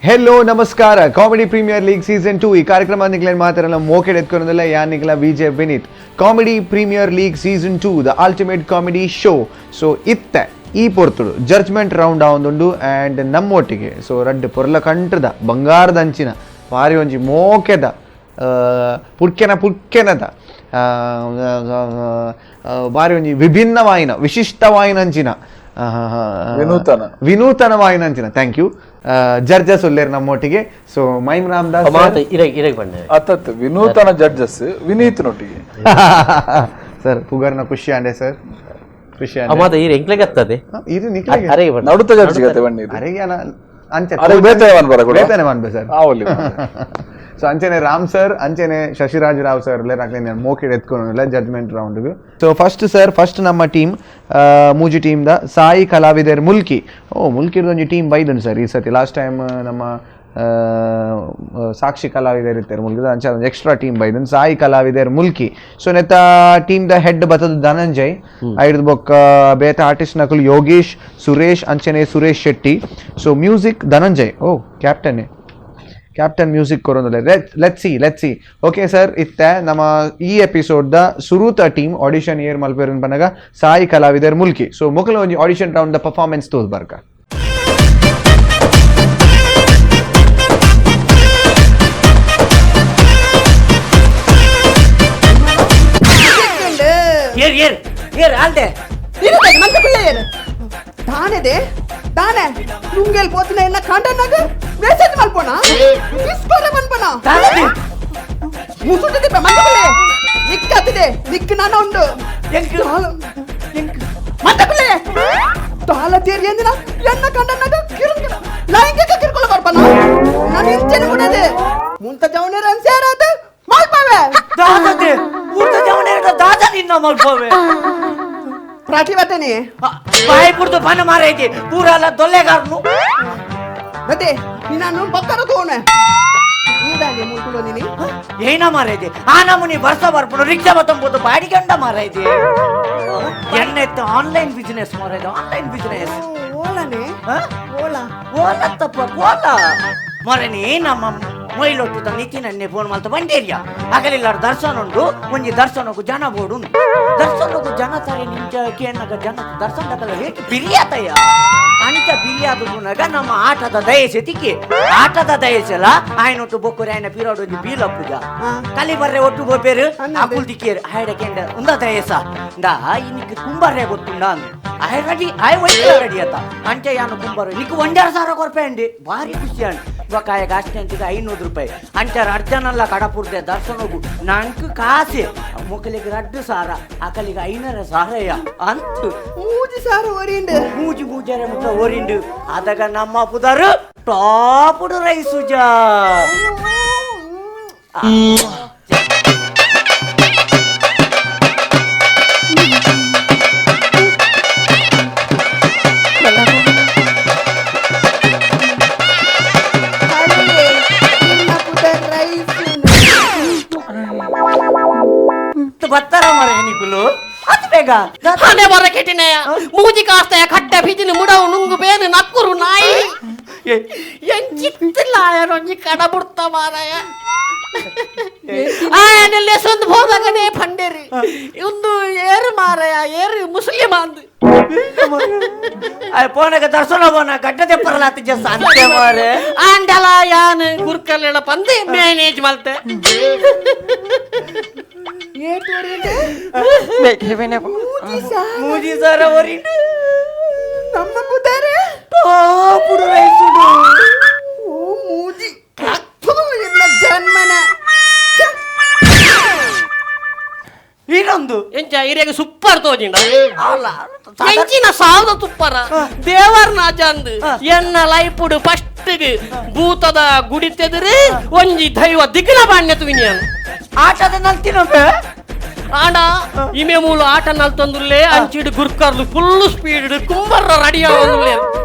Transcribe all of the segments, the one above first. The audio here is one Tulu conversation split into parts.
Hello ನಮಸ್ಕಾರ. Comedy premier league season 2 ಈ ಕಾರ್ಯಕ್ರಮ ನಿಕ್ಲೇನ್ ಮಾತಾಡಲ್ಲ ಮೋಕೆಡ್ ಎತ್ಕೊನದಲ್ಲ ಯಾನ್ ನಿಕ್ಲ Vijay Vineeth. Comedy premier league season 2 the ultimate comedy show. So ಇತ್ತೆ ಈ ಪೊರ್ತುಡು ಜಡ್ಜ್ಮೆಂಟ್ ರೌಂಡ್ ಆವೊಂದುಂಡು ಆ್ಯಂಡ್ ನಮ್ಮೊಟ್ಟಿಗೆ ಸೊ ರಡ್ಡ್ ಪೊರ್ಲ ಕಂಠದ ಬಂಗಾರದ ಅಂಚಿನ ಬಾರಿ ಒಂಜಿ ಮೋಕೆದ ಪುರ್ಕೆನ ಪುರ್ಕೆನದ ಬಾರಿ ಒಂಜಿ ವಿಭಿನ್ನವಾಯಿನ ವಿಶಿಷ್ಟವಾಯಿನ ಅಂಚಿನ ವಿನೂತನ. ವಿನೂತನವಾಯಿನ ಅಂಚಿನ thank you judges ಉಲ್ಲೇರ್ ನಮ್ಮೊಟ್ಟಿಗೆ. ಸೊ ಮೈಮ್ ರಾಮದಾಸ್ ಮಾತ ಇರಗ್ ಇರಗ್ ಬಂಡೆ ಅತ್ತತ್ ವಿನೂತನ ಜಡ್ಜಸ್ ವಿನೀತ್ ನೊಟ್ಟಿಗೆ ಸರ್ ಪುಗರ್ನ ಖುಷಿ ಆಂಡೆ ಸರ್, ಖುಷಿ ಆಂಡೆ. ಮಾತ ಇರ್ ಎಂಕ್ಲೆಗ್ ಅತ್ತದೆ ಇದು ನಿಕ್ಲೆಗೆ ಅರೆಗೆ ಬಂಡೆ ನಡುತ ಜಡ್ಜ್ ಗತೆ ಬನ್ನಿ ಇದು. ಅರೆಗೆ ಅನ ಅಂಚೆ ಅರೆಗೆ ಬೇತೆ ಮನ್ಪರ ಕೂಡ ಬೇತನೆ ಮನ್ಪೆ ಸರ್. ಆವೊಲಿ. ಸೊ ಅಂಚೆನೆ ರಾಮ್ ಸರ್, ಅಂಚೆನೆ ಶಶಿರಾಜ್ ರಾವ್ ಸರ್ ಉಲ್ಲೇರ್ ಮೋಕೆಡ್ ಎತ್ಕೊಂಡು ಜಡ್ಜ್ಮೆಂಟ್ ರೌಂಡ್ಗೆ. So first sir, first ನಮ್ಮ ಟೀಮ್ ಮೂಜಿ ಟೀಮ್ the Sai ಕಲಾವಿದರ್ ಮುಲ್ಕಿ. ಓ ಮುಲ್ಕಿರ್ದ ಒಂಜಿ ಟೀಮ್ ಬೈದನ್ ಸರ್ ಈ ಸತಿ. ಲಾಸ್ಟ್ ಟೈಮ್ ನಮ್ಮ ಸಾಕ್ಷಿ ಕಲಾವಿದರ್ ಇರ್ತಾರೆ ಮುಲ್ಕಿದ, ಅಂಚೆ ಒಂಜಿ ಎಕ್ಸ್ಟ್ರಾ ಟೀಮ್ ಬೈದನ್ ಸಾಯಿ ಕಲಾವಿದರ್ ಮುಲ್ಕಿ. ಸೊ ನೆತ್ತ team the head ಬತ್ತದ ಧನಂಜಯ್, ಐಡ್ದ್ ಬೊಕ್ಕ ಬೇತ ಆರ್ಟಿಸ್ಟ್ ನಕುಲು ಯೋಗೇಶ್, ಸುರೇಶ್, ಅಂಚೆನೆ Suresh Shetty. So music Dhananjay, ಓ captain captain music ಕೊರೊಂದುಲ್ಲೆ. Let see let see. Okay sir, ಇತ್ತೆ ನಮ್ಮ ಈ ಎಪಿಸೋಡ್ the ಸುರೂತ team audition air ಮಲ್ಪೆರನ್ ಪನಗ ಸಾಯಿ ಕಲಾವಿದರ್ ಮುಲ್ಕಿ. ಸೊ ಮೊಕಲ ಒಂಜಿ audition round the performance Tso ಬರ್ಕ. ಏರ್ ಏರ್ ಏರ್ ಆಲ್ದೆ ದಾನೆದೆ ದಾನೆ ನುಂಗೆಲ್ ಪೋತಿನ ಎನ್ನ ಕಾಂಡನಾಗ ಮೆಸೇಜ್ ಮಲ್ಪೋಣ ಡಿಸ್ಕೋರೆ ಮನ್ಪನ ದಾನೆ ಮುಸುಟಿದೆ ಮಂದಕುಲೆ ನಿಕ್ಕತ್ತಿದೆ ನಿಕ್ ನಾನ ಉಂಡು ಎಂಕ್ ಎಂಕ್ ಮಂದಕುಲೆ ತಾಲ ತೇರಿ ಎಂದಿನ ಎನ್ನ ಕಂಡನಾಗ ಕಿರುಕಿನ ಲೈಂಗಿಕ ಕಿರುಕುಳ ಕೊಡ್ಪನ ನಾನು ಇಂಚೆನ ಕೊಡದೆ ಮುಂತ ಜವನೇರ ಅನ್ಸೇರಾದ ಮಲ್ಪವೆ ದಾದದೆ ಊರ್ದ ಜವನೇರ ದಾದ ನಿನ್ನ ಮಲ್ಪವೆ ಪ್ರತಿಭಟನೆ ಬಾಯಿ ಪುರ್ದು ಬನ ಮಾರೈತಿ ಪೂರಲ್ಲ ದೊಲ್ಲೆಗಾರನು ಮತ್ತೆ ನಾನು ಬಕ್ಕರ ತೋಣೆ ನೀದಾನೆ ಮುಲ್ಕುಲೋ ನೀನಿ ಏನ ಮಾರೈತಿ ಆ ನಮೂನಿ ವರ್ಷ ಬರ್ಪುಡು ರಿಕ್ಷಾ ಬತ್ತಂಬೋದು ಬಾಡಿಗೆ ಉಂಡ ಮಾರೈತಿ ಎಣ್ಣೆತ್ತು ಆನ್ಲೈನ್ ಬಿಸ್ನೆಸ್ ಮಾರೈತಿ ಆನ್ಲೈನ್ ಬಿಸ್ನೆಸ್ ಓಲನೆ ಓಲಾ ಓಲ ತಪ್ಪ ಓಲ ಮೊರನಿ ನಮ್ಮ ಮೊಯ್ಲೊಟ್ಟು ನಿತಿನನ್ನೇ ಫೋನ್ ಮಾಡ್ತಾ ಬಂಡೇರಿಯ ಆಗಲಿಲ್ಲ ದರ್ಶನ ಉಂಟು ಒಂಜಿ ದರ್ಶನಕ್ಕೂ ಜನ ಬೋಡು ಉಂಟು ದರ್ಶನಕ್ಕೂ ಜನ ತಾರೆ ನಿಂಚ ಕೇನಗ ಜನ ದರ್ಶನ ಹೇಗೆ ಬಿರಿಯಾತಯ್ಯ ಅಂಚ ಬಿರಿಯಾದ ಪುನಗ ನಮ್ಮ ಆಟದ ದಯಸೆ ತಿಕ್ಕಿ ಆಟದ ದಯಸೆಲ ಆಯ್ನೊಟ್ಟು ಬೊಕ್ಕುರಿ ಆಯ್ನ ಪಿರೋಡು ಒಂಜಿ ಬೀಲ ಪೂಜ ಕಲಿ ಬರ್ರೆ ಒಟ್ಟು ಬೋಪೇರು ಅಕುಲ್ ತಿಕ್ಕಿಯರು ಆಯ್ಡ ಕೆಂಡ ಉಂದ ದಯಸ ಇಂದಾ ಇನ್ನಿಕ್ ಕುಂಬಾರ್ರೆ ಗೊತ್ತುಂಡ ಅಂದು ಆಯ್ ರೆಡಿ ಆಯ್ ವೈದ್ಯ ರೆಡಿ ಅತ್ತ ಅಂಚೆ ಯಾನು ಕುಂಬಾರ ನಿಕ್ ಒಂಜಾರು ಸಾವಿರ ಕೊರ್ಪೆ ಅಂಡಿ ಭಾರಿ ಖುಷಿ ಅಂಡ್ ಬೊಕಾಯಗ ಅಷ್ಟೇ ಅಂತಿಗೆ 500 ರೂಪಾಯಿ ಅಂಚಾರ ಅರ್ಜನಲ್ಲ ಕಡಪುರ್ದೆ ದರ್ಶನಗು ನಂಕ್ ಕಾಸೆ ಮೊಕಲಿಗೆ ರಡ್ಡು ಸಾರ ಅಕಲಿಗೆ 500 ಸಾರಯ್ಯ ಅಂತು ಮೂಜಿ ಸಾರ ಒರಿಂಡು ಮೂಜಿ ಮೂಜಾರೆ ಮುಟ್ಟ ಓರಿಂಡು ಅದಗ ನಮ್ಮ ಪುದಾರು ಟಾಪುಡು ರೈಸುಜಾ. ಬತ್ತರ ಮರ ನಿಕುಲು ಅದು ಬೇಗ ಹಣೆ ಬರ ಕೆಟ್ಟಿನಯ ಮೂಜಿ ಕಾಸ್ತಯ ಕಟ್ಟೆ ಬಿಜಿನ ಮುಡವು ನುಂಗು ಬೇನು ನಕ್ಕುರು ನಾಯಿ ಎಂಚಿತ್ತಿಲ್ಲಾಯರೊಂಜಿ ಕಡ ಬುಡ್ತ ಮಾರಾಯ ಆಯನೆಲ್ಲ ಸೊಂದು ಹೋದಾಗನೇ ಪಂಡೇರಿ ಒಂದು ಏರು ಮಾರಾಯ ಏರು ಮುಸ್ಲಿಮ ಅಂದು ಪೋನಗ ದರ್ಶನ ಬೋನ ಗಡ್ಡ ತೆಪ್ಪರಲಾತ ಜಸ್ ಅಂತೆ ಮಾರೆ ಆಂಡಲ ಯಾನ್ ಗುರ್ಕಲ್ಲೆಳ ಪಂದು ಮ್ಯಾನೇಜ್ ಮಲ್ತೆ ಏಟು ಒರಿಂಡು ಮೂಜಿ ಸಾರ ಒರಿಂಡು ನಮ್ಮ ಪುದಾರೆ ಟಾಪುಡು ರೈಸುಡು ಓ ಮೂಜಿ ಥು, ಎನ್ನ ಜನ್ಮನ ಇನ್ನೊಂದು ಎಂಚ ಇರೆಗ್ ಸೂಪರ್ ತೋಜಿಂಡ ಅಲ್ಲ ಎಂಚಿನ ಸಾವದ ತುಪ್ಪರ ದೇವರ್ನ ಚಂದ್ ಎನ್ನ ಲೈಪುಡು ಫಸ್ಟ್ ಭೂತದ ಗುಡಿ ತೆದುರು ಒಂಜಿ ದೈವ ದಿಗ್ನ ಬಾಣ್ಯ ತುವಿನಿಯನ್ ಆಟದ ನಲ್ತಿನೊಬ್ಬೆ ಆಂಡ ಇಮೆ ಮೂಲು ಆಟ ನಲ್ತೊಂದುಲ್ಲೆ ಅಂಚಿಡು ಗುರ್ಕರ್ಲು ಫುಲ್ ಸ್ಪೀಡ್ ಕುಂಬರ್ರ ರೆಡಿ ಆವೊಂದುಲ್ಲೆ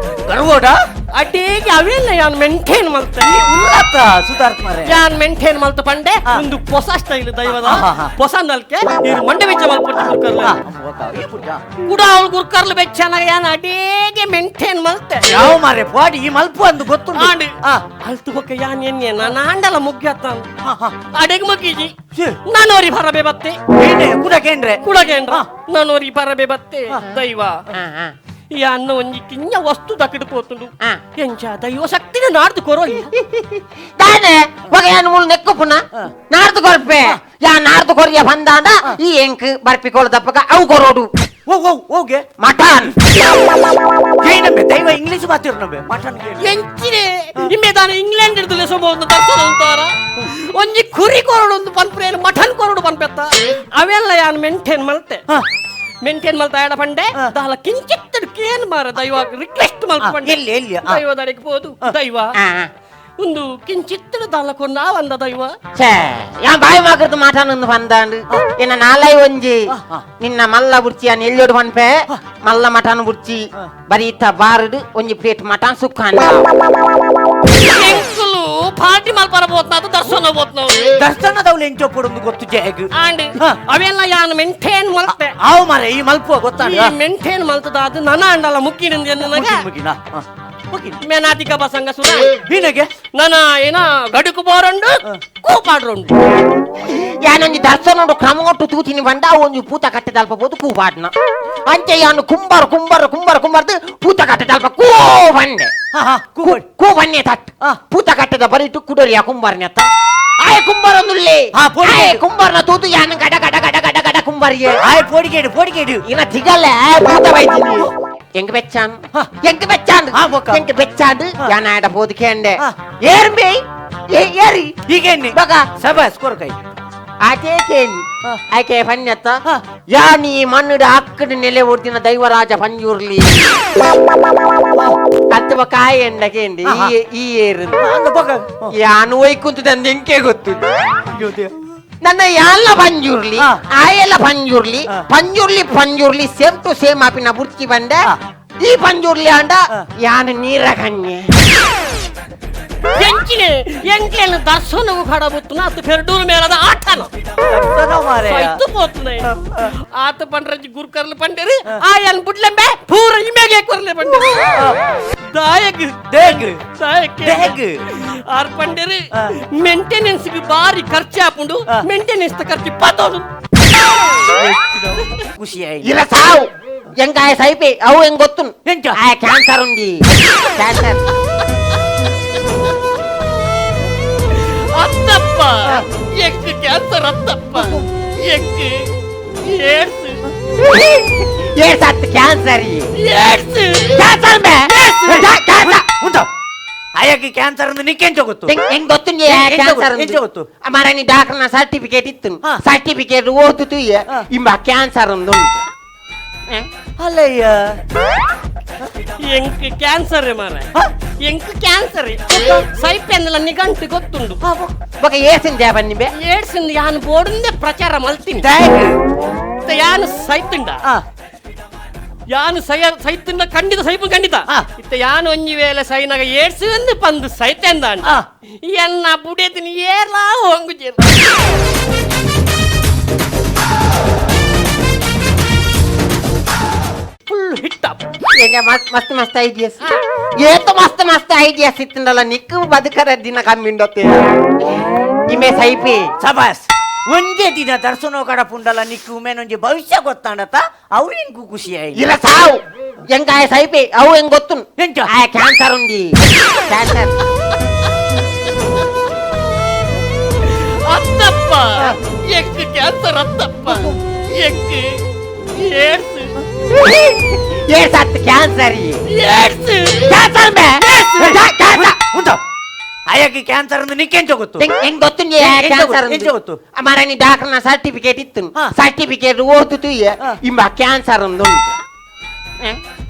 ಗರ್ವೋಡ ಅಡೇಗೆ ಅವೆಲ್ಲ ಯಾನ್ ಮೆಂಟೇನ್ ಮಲ್ತ ಉಲ್ಲತ್ತ ಸುಧಾರ್ತ್ ಮಾರೆ ಯಾನ್ ಮೆಂಟೇನ್ ಮಲ್ತ ಪಂಡೆ ಒಂದು ಹೊಸ ಸ್ಟೈಲ್ ದೈವದ ಹೊಸ ನಲ್ಕೆ ಇದು ಮಂಡೆ ವೆಚ್ಚ ಮಲ್ಪಡ್ತಿ ಗುರ್ಕರ್ಲ ಕೂಡ ಅವಳು ಗುರ್ಕರ್ಲು ಬೆಚ್ಚನಾಗ ಯಾನ್ ಅಡೇಗೆ ಮೆಂಟೇನ್ ಮಲ್ತೆ ಯಾವ ಮಾರೆ ಪಾಡಿ ಈ ಮಲ್ಪು ಅಂದು ಗೊತ್ತುಂಡು ಆಂಡ್ ಅಲ್ತು ಬೊಕ್ಕ ಯಾನ್ ಎನ್ನೆ ನಾನು ಆಂಡಲ ಮುಗ್ಯತ್ತ ಅಡೆಗೆ ಮುಗಿಜಿ ನಾನೋರಿ ಬರಬೆ ಬತ್ತೆ ಕೂಡ ಕೇಂದ್ರೆ ಕೂಡ ಕೇಂದ್ರ ನಾನೋರಿ ಬರಬೆ ಬತ್ತೆ ದೈವ ಈ ಅನ್ನ ಒಂಜಿ ಕಿಂಜ ವಸ್ತು ದಕ್ಕಿಡು ಪೋತುಂಡು ಎಂಚ ದೈವ ಶಕ್ತಿನ ನಾಡ್ದು ಕೊರೋ ದಾನೆ ಒಗ ಯಾನ್ ಮುಲ್ ನೆಕ್ಕು ಪುನ ನಾಡ್ದು ಕೊರ್ಪೆ ಯಾ ನಾಡ್ದು ಕೊರಿಯ ಬಂದಾಂಡ ಈ ಎಂಕ್ ಬರ್ಪಿ ಕೊಳದಪ್ಪಗ ಅವು ಕೊರೋಡು ಓ ಓ ಓಗೆ ಮಟನ್ ಏನಂಬೆ ದೈವ ಇಂಗ್ಲಿಷ್ ಮಾತಿರ್ನಂಬೆ ಮಟನ್ ಎಂಚಿನೆ ಇಮ್ಮೆ ದಾನೆ ಇಂಗ್ಲೆಂಡ್ ಹಿಡ್ದು ಸೊಂಬ ದರ್ಶನ ಅಂತಾರ ಒಂಜಿ ಕುರಿ ಕೊರಡು ಒಂದು ಪನ್ಪುರೇನು ಮಟನ್ ಕೊರಡು ಪನ್ಪೆತ್ತ ಅವೆಲ್ಲ ಯಾನ್ ಮೆಂಟೇನ್ ಮಲ್ತೆ ಮೆಂಟೇನ್ ಮಲ್ತ ಆಡ ಪಂಡೆ ದಾಲ ಕಿಂಚಿತ್ತಡು ಕೇನ್ ಮಾರ ದೈವ ರಿಕ್ವೆಸ್ಟ್ ಮಲ್ಪ ಪಂಡೆ ಎಲ್ಲಿ ಎಲ್ಲಿ ದೈವದಡೆಗೆ ಪೋದು ದೈವ ಒಂದು ಕಿಂಚಿತ್ತಡು ದಾಲ ಕೊನ್ನ వంద ದೈವ ಛೇ ಯಾ ಬಾಯಿ ಮಾಕರ್ದು ಮಟನ್ ಬಂದಾಂಡು ಎನ್ನ ನಾಲೈ ಒಂಜಿ ನಿನ್ನ ಮಲ್ಲ ಬುರ್ಚಿ ಅನ್ ಎಲ್ಲಿಯೋಡು ಪನ್ಪೆ ಮಲ್ಲ ಮಟನ್ ಬುರ್ಚಿ ಬರೀತ ಬಾರಡು ಒಂಜಿ ಪ್ಲೇಟ್ ಮಟನ್ ಸುಕ್ಕಾಂಡ ಎಂಕುಲು ಪಾರ್ಟಿ ಮಲ್ಪರ ಬೋತ್ನಾದು ದರ್ಶನ ಬೋತ್ನಾವು ದರ್ಶನದವ್ಲು ಎಂಚೊಪ್ಪುಡು ಗೊತ್ತು ಜೇಗ್ ಆಂಡ್ ಅವೆಲ್ಲ ಯಾನ್ ಮೆಂಟೇನ್ ಮಲ್ತೆ ಆವು ಮಾರೆ ಈ ಮಲ್ಪುವ ಗೊತ್ತಾಂಡ ಈ ಮೆಂಟೇನ್ ಮಲ್ತದ ಅದು ನನ ಅಂಡಲ ಮುಕ್ಕಿನಿಂದ ನನಗ ಮುಗಿನ ಮೇನಾತಿಕ ಬಸಂಗ ಸುರ ಹೀನಗೆ ನನ ಏನ ಗಡುಕು ಬೋರಂಡು ಕೂಪಾಡ್ರುಂಡು ಯಾನೊಂಜಿ ದರ್ಶನ ಉಂಡು ಕ್ರಮ ಒಟ್ಟು ತೂತಿನಿ ಬಂಡ ಒಂಜಿ ಪೂತ ಕಟ್ಟೆ ಬೋದು ಕೂಪಾಡ್ನ ಅಂಚೆ ಯಾನು ಕುಂಬಾರ ಕುಂಬಾರ ಕುಂಬಾರ ಕುಂಬಾರ್ದು ಪೂತ ಕಟ್ಟೆ ದಲ್ಪ ಕೂ ಬಂಡೆ ಕೂ ಬನ್ನೆ ತಟ್ ಪೂತ ಕಟ್ಟದ ಬರಿಟು ಕುಡರಿಯ ಕುಂಬಾರನೆತ್ತ ಆಯ್ ಕುಂಬಾರ ಒಂದುಲ್ಲೆ ಆಯ್ ಕುಂಬಾರನ ತೂತು ಯಾನು ಗಡ ಗಡ ಗಡ ಗಡ ಗಡ ಕುಂಬಾರಿಗೆ ಆಯ್ ಪೋಡಿಗೇಡು ಪೋಡಿಗೇಡು ಇನ್ನ ತಿಗಲ್ಲ ಪೂತ ಬೈತೀನಿ ಎಂಗ್ ಬೆಚ್ಚಾನ್ ಎಂಗ್ ಬೆಚ್ಚಾಂಡ್ ಎಂಗ್ ಬೆಚ್ಚಾಂಡ್ ಯಾನ ಆಡ ಬೋದು ಕೇಂಡೆ ಏರ್ಬೆ ಏರಿ ಹೀಗೇನಿ ಬಗ ಸಬಾಸ್ ಕೊರಕೈ ಆಕೆ ಕೇಳಿ ಆಕೆ ಪನ್ಯತ್ತ ಯಾ ನೀ ಮಣ್ಣುಡ ಅಕ್ಕಡ ನೆಲೆ ಓಡ್ತಿನ ದೈವರಾಜ ಪಂಜುರ್ಲಿ ಅತ್ತವ ಕಾಯಿ ಎಂಡ ಕೇಂಡಿ ಈ ಏರು ಯಾನು ಒಯ್ಕುಂತದಂದು ಎಂಕೆ ಗೊತ್ತು ನನ್ನ ಎಲ್ಲ Panjurli ಆಯೆಲ್ಲ Panjurli Panjurli Panjurli same to same ಆಪಿನ ಬುರ್ಚಿ ಬಂಡೆ ಈ ಪಂಜುರ್ಲಿ ಅಂಡ ಯಾನು ನೀರ ಕನ್ಯೆ ಎಂಚಿನೆ ಎಂಕ್ಲೇನು ದರ್ಶನವು ಕಡಬುತ್ತುನ ಅತ್ತು ಪೆರ್ಡೂರು ಮೇಳದ ಆಟನ ಸೈತು ಪೋತುನೆ ಆತ ಪಂಡ್ರಂಜಿ ಗುರ್ಕರ್ಲು ಪಂಡೇರು ಆಯನ್ ಬುಡ್ಲೆಂಬೆ ಪೂರ ಇಮೆಗೆ ಕೊರ್ಲೆ ಪಂಡೇರು ದಾಯಗ್ ದೇಗ್ ದಾಯಕ್ ದೇಗ್ ಆರ್ ಪಂಡೇರು ಮೇಂಟೆನೆನ್ಸ್ ಗೆ ಬಾರಿ ಖರ್ಚು ಆಪುಂಡು ಮೇಂಟೆನೆನ್ಸ್ ಖರ್ಚು ಪತೋಡು ಖುಷಿ ಆಯ್ತು ಇಲ್ಲ ಸಾವು ಎಂಗಾಯ ಸೈಪೆ ಅವು ಹೆಂಗ್ ಗೊತ್ತು ಆಯ ಕ್ಯಾನ್ಸರ್ ಉಂದಿ ಕ್ಯಾನ್ಸರ್ ಅತ್ತಪ್ಪ ಎಂಕ್ ಕ್ಯಾನ್ಸರ್ ಅತ್ತಪ್ಪ ಎಂಕ್ ಏಡ್ಸ್ ಏಡ್ಸ್ ಅತ್ತ cancer AIDS cancer ಬೇ ಕ್ಯಾನ್ಸರ್ ಉಂಟು ಆಯಾಗಿ ಕ್ಯಾನ್ಸರ್ ಅಂದ್ರೆ ನಿಕ್ಕೆಂಚ ಗೊತ್ತು ಹೆಂಗ್ ಗೊತ್ತು ಕ್ಯಾನ್ಸರ್ ಎಂಚ ಗೊತ್ತು ಮಾರ ನೀ ಡಾಕ್ಟರ್ನ ಸರ್ಟಿಫಿಕೇಟ್ ಇತ್ತು ಸರ್ಟಿಫಿಕೇಟ್ ಓದುತು ಇಂಬ ಕ್ಯಾನ್ಸರ್ ಒಂದು ಉಂಟು ಅಲ್ಲಯ್ಯ ಎಂಕ್ ಕ್ಯಾನ್ಸರ್ ಮಾರ ಎಂಕ್ ಕ್ಯಾನ್ಸರ್ ಸೈಪೆಂದಲ ನಿಗಂಟು ಗೊತ್ತುಂಡು ಬೊಕ ಏಸಿನ ಬನ್ನಿ ಬೆ ಏಡ್ಸಿಂದ ಯಾನ್ ಬೋಡುಂದೆ ಪ್ರಚಾರ ಮಲ್ತೀನಿ ಯಾನು ಸೈತುಂಡ ಯಾನು ಸೈ ಸೈತುಂಡ ಖಂಡಿತ ಸೈಪು ಖಂಡಿತ ಇತ್ತ ಯಾನು ಒಂಜಿ ವೇಳೆ ಸೈನಾಗ ಏಡ್ಸ್ ಒಂದು ಪಂದು ಸೈತೆಂದ ಎನ್ನ ಬುಡೇತಿನಿ ಏರ್ಲಾ ಹೊಂಗು full hit up ಮಸ್ತ್ ಮಸ್ತ್ ಐಡಿಯಾಸ್ ಏತ ಮಸ್ತ್ ಮಸ್ತ್ ಐಡಿಯಾಸ್ ಇತ್ತಂಡಲ್ಲ ನಿಕ್ಕು ಬದುಕರ ದಿನ ಕಮ್ಮಿಂಡೊತ್ತೆ ಇಮೆ ಸೈಪಿ ಸಬಾಸ್ ಒಂದೇ ದಿನ ದರ್ಶನ ಕಡ ಪುಂಡಲ ನಿಕ್ಕು ಉಮೇನೊಂಜಿ ಭವಿಷ್ಯ ಗೊತ್ತಾಂಡತ ಅವು ಎಂಕು ಖುಷಿ ಆಯ್ತು ಇಲ್ಲ ಸಾವು ಎಂಗಾಯ ಸೈಪಿ ಅವು ಹೆಂಗ್ ಗೊತ್ತು ಎಂಚ ಆಯ ಕ್ಯಾನ್ಸರ್ ಉಂದಿ ಕ್ಯಾನ್ಸರ್ ಅತ್ತಪ್ಪ ಎಂಕ್ ಕ್ಯಾನ್ಸರ್ ಅತ್ತಪ್ಪ ಎಂಕ್ ಏಡ್ಸ್ ಏಡ್ಸ್ ಅತ್ತ cancer AIDS cancer ಬೇ ಕ್ಯಾನ್ಸರ್ ಉಂಟು ಆಯಾಗಿ ಕ್ಯಾನ್ಸರ್ ಅಂದ್ರೆ ನಿಕ್ಕೆಂಚ ಗೊತ್ತು ಹೆಂಗ್ ಗೊತ್ತು ಕ್ಯಾನ್ಸರ್ ಎಂಚ ಗೊತ್ತು ಮಾರ ನೀ ಡಾಕ್ಟರ್ನ ಸರ್ಟಿಫಿಕೇಟ್ ಇತ್ತು ಸರ್ಟಿಫಿಕೇಟ್ ಓದುತು ಇಂಬ ಕ್ಯಾನ್ಸರ್ ಒಂದು ಉಂಟು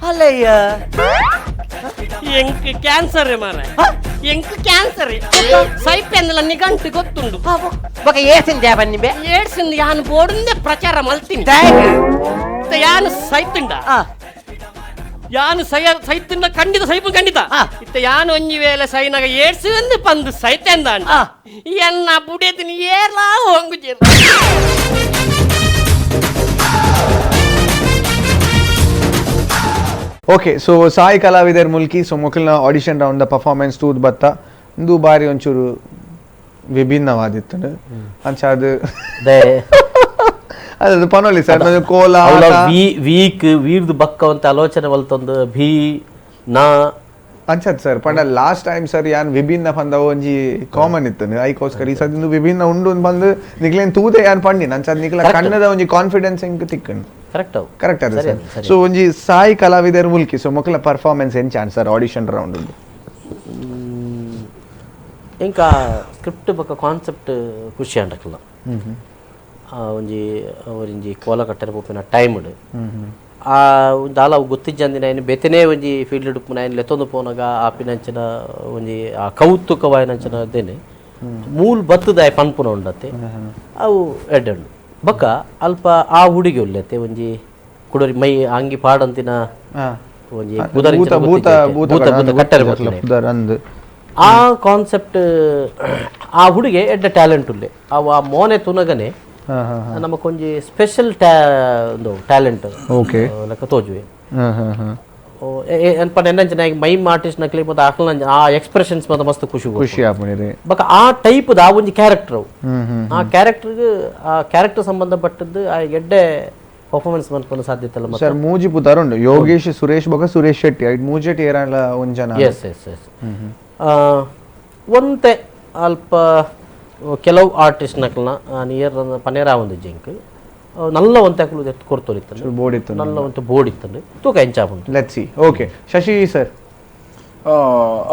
ಅಲ್ಲಯ್ಯ ಎಂಕ್ ಕ್ಯಾನ್ಸರ್ ಮಾರ ಎಂಕ್ ಕ್ಯಾನ್ಸರ್ ಸೈಪೆಂದಲ ನಿಗಂಟು ಗೊತ್ತುಂಡು ಬೊಕ ಏಸಿನ ಬನ್ನಿ ಬೆ ಏಡ್ಸಿಂದ ಯಾನು ಬೋಡುಂದೆ ಪ್ರಚಾರ ಮಲ್ತೀನಿ ಯಾನು ಸೈತುಂಡ ಯಾನು ಸಯ ಸೈತನ್ನ ಖಂಡಿತ ಸೈಪು ಖಂಡಿತ ಇತ್ತ ಯಾನು ಒಂಜಿ ವೇಳೆ ಸೈನಾಗ ಏಡ್ಸು ಒಂದು ಪಂದು ಸೈತೆಂದ ಎನ್ನ ಬುಡೇತಿನಿ ಏರ್ಲಾ ಹೋಂಗುಜೇರು. ಓಕೆ, ಸೊ ಸಾಯಿ ಕಲಾವಿದರ್ ಮುಲ್ಕಿ, ಸೊ ಮೊಕಲ್ನ audition round the performance ತೂದ್ ಬತ್ತ ಇಂದು ಬಾರಿ ಒಂಚೂರು ವಿಭಿನ್ನವಾದಿತ್ತು ಅಂಚ ಅದು ಅದು ಪನೊಲಿ ಸರ್ ಕೋಲ ವೀಕ್ ವೀರ್ದು ಬಕ್ಕ ಅಂತ ಆಲೋಚನೆ ಮಲ್ತೊಂದು ಭೀ ನಾ ಅಂಚತ್ ಸರ್. ಪಂಡ last time sir ಯಾನ್ ವಿಭಿನ್ನ ಪಂದ ಒಂಜಿ ಕಾಮನ್ ಇತ್ತು, ಐಕೋಸ್ಕರ ಈ ಸದಿಂದು ವಿಭಿನ್ನ ಉಂಡು ಬಂದು ನಿಕ್ಲೇನ್ ತೂದೆ ಯಾನ್ ಪಂಡಿನ ಅಂಚದ್ ನಿಕ್ಲ ಕಣ್ಣದ ಒಂಜಿ ಕಾನ್ಫಿಡೆನ್ಸ್ ಎಂಕ್ ತಿಕ್ಕಂಡು. ಕರೆಕ್ಟ್ ಕರೆಕ್ಟ್ ಅದ ಸರ್. ಸೊ ಒಂಜಿ ಸಾಯಿ ಕಲಾವಿದರ್ ಮುಲ್ಕಿ, ಸೊ ಮೊಕಲ ಪರ್ಫಾರ್ಮೆನ್ಸ್ ಎಂಚ sir audition round ಉಂಡು? ఇంకా ಸ್ಕ್ರಿಪ್ಟ್ ಬೊಕ್ಕ ಕಾನ್ಸೆಪ್ಟ್ ಖುಷಿ ಆಂಡಕ್ಲ ಒಂಜಿ ಒಂಜಿ ಕೋಲ ಕಟ್ಟರೆ ಪೋಪಿನ ಟೈಮ್ಡ್ ಆ ದಾಲ ಗೊತ್ತಿಜ್ಜಂದಿನ ಐನ್ ಬೇತೆನೇ ಒಂಜಿ ಫೀಲ್ಡ್ ಉಪ್ಪುನ ಐನ್ ಲೆತ್ತೊಂದು ಪೋನಗ ಆಪಿನಂಚಿನ ಒಂಜಿ ಆ ಕೌತುಕವಾಯಿನಂಚಿನ ದೇನೆ ಮೂಲ್ ಬತ್ತದ ಆಯ್ ಪನ್ಪುನ ಉಂಡತ್ತೆ ಅವು ಎಡ್ಡೆ ಬೊಕ್ಕ ಅಲ್ಪ ಆ ಹುಡುಗಿ ಉಲ್ಲೆತ್ತೆ ಒಂಜಿ ಕುಡೋರಿ ಮೈ ಅಂಗಿ ಪಾಡಂತಿನ ಒಂಜಿ ಭೂತ ಭೂತ ಕಟ್ಟರೆ ಆ ಕಾನ್ಸೆಪ್ಟ್ ಆ ಹುಡುಗೆ ಎಡ್ಡೆ ಟ್ಯಾಲೆಂಟ್ ಉಲ್ಲೆ ಅವು ಆ ಮೋನೆ ತುನಗನೆ ನಮಕೊಂಜಿ special talent okay ಲೆಕ್ಕ ತೋಜುವೆ. ಎನ್ನಂಚಿನ ಮೈಮ್ ಆರ್ಟಿಸ್ಟ್ ನಕ್ಲಿ ಮತ್ತೆ ಅಕ್ಲಂಚ ಆ ಎಕ್ಸ್ಪ್ರೆಷನ್ಸ್ ಮತ್ತೆ ಮಸ್ತ್ ಖುಷಿ ಖುಷಿ ಆಪುನಿರಿ. ಬಟ್ ಆ ಟೈಪ್ ಆ ಒಂಜಿ ಕ್ಯಾರೆಕ್ಟರ್ ಆ ಕ್ಯಾರೆಕ್ಟರ್ ಆ ಕ್ಯಾರೆಕ್ಟರ್ ಸಂಬಂಧಪಟ್ಟದ್ದು ಆ ಎಡ್ಡೆ ಪರ್ಫಾರ್ಮೆನ್ಸ್ ಮನ್ಪುನ ಸಾಧ್ಯತೆ ಇಲ್ಲ. ಸರ್ ಮೂಜಿ ಪುತಾರ್ ಉಂಡು ಯೋಗೇಶ್ ಸುರೇಶ್ ಬೊಕ ಸುರೇಶ್ ಶೆಟ್ಟಿ ಐಟ್ ಮೂಜೆಟ್ ಏರಲ್ಲ ಒಂಜನ. S S S ಒಂತೆ ಅಲ್ಪ ಕೆಲವು ಆರ್ಟಿಸ್ಟ್ ನಕಲ್ನ ನಿಯರ್ ಪನೇರ ಒಂದು ಜಿಂಕ್ ನಲ್ಲ ಒಂತೆ ಅಕಲು ಕೊರ್ತೋರಿತ್ತು ಬೋರ್ಡ್ ಇತ್ತು ನಲ್ಲ ಒಂತೆ ಬೋರ್ಡ್ ಇತ್ತು ತೂಕ ಎಂಚಾಪುಂಡು. Let's see. Okay Shashi sir.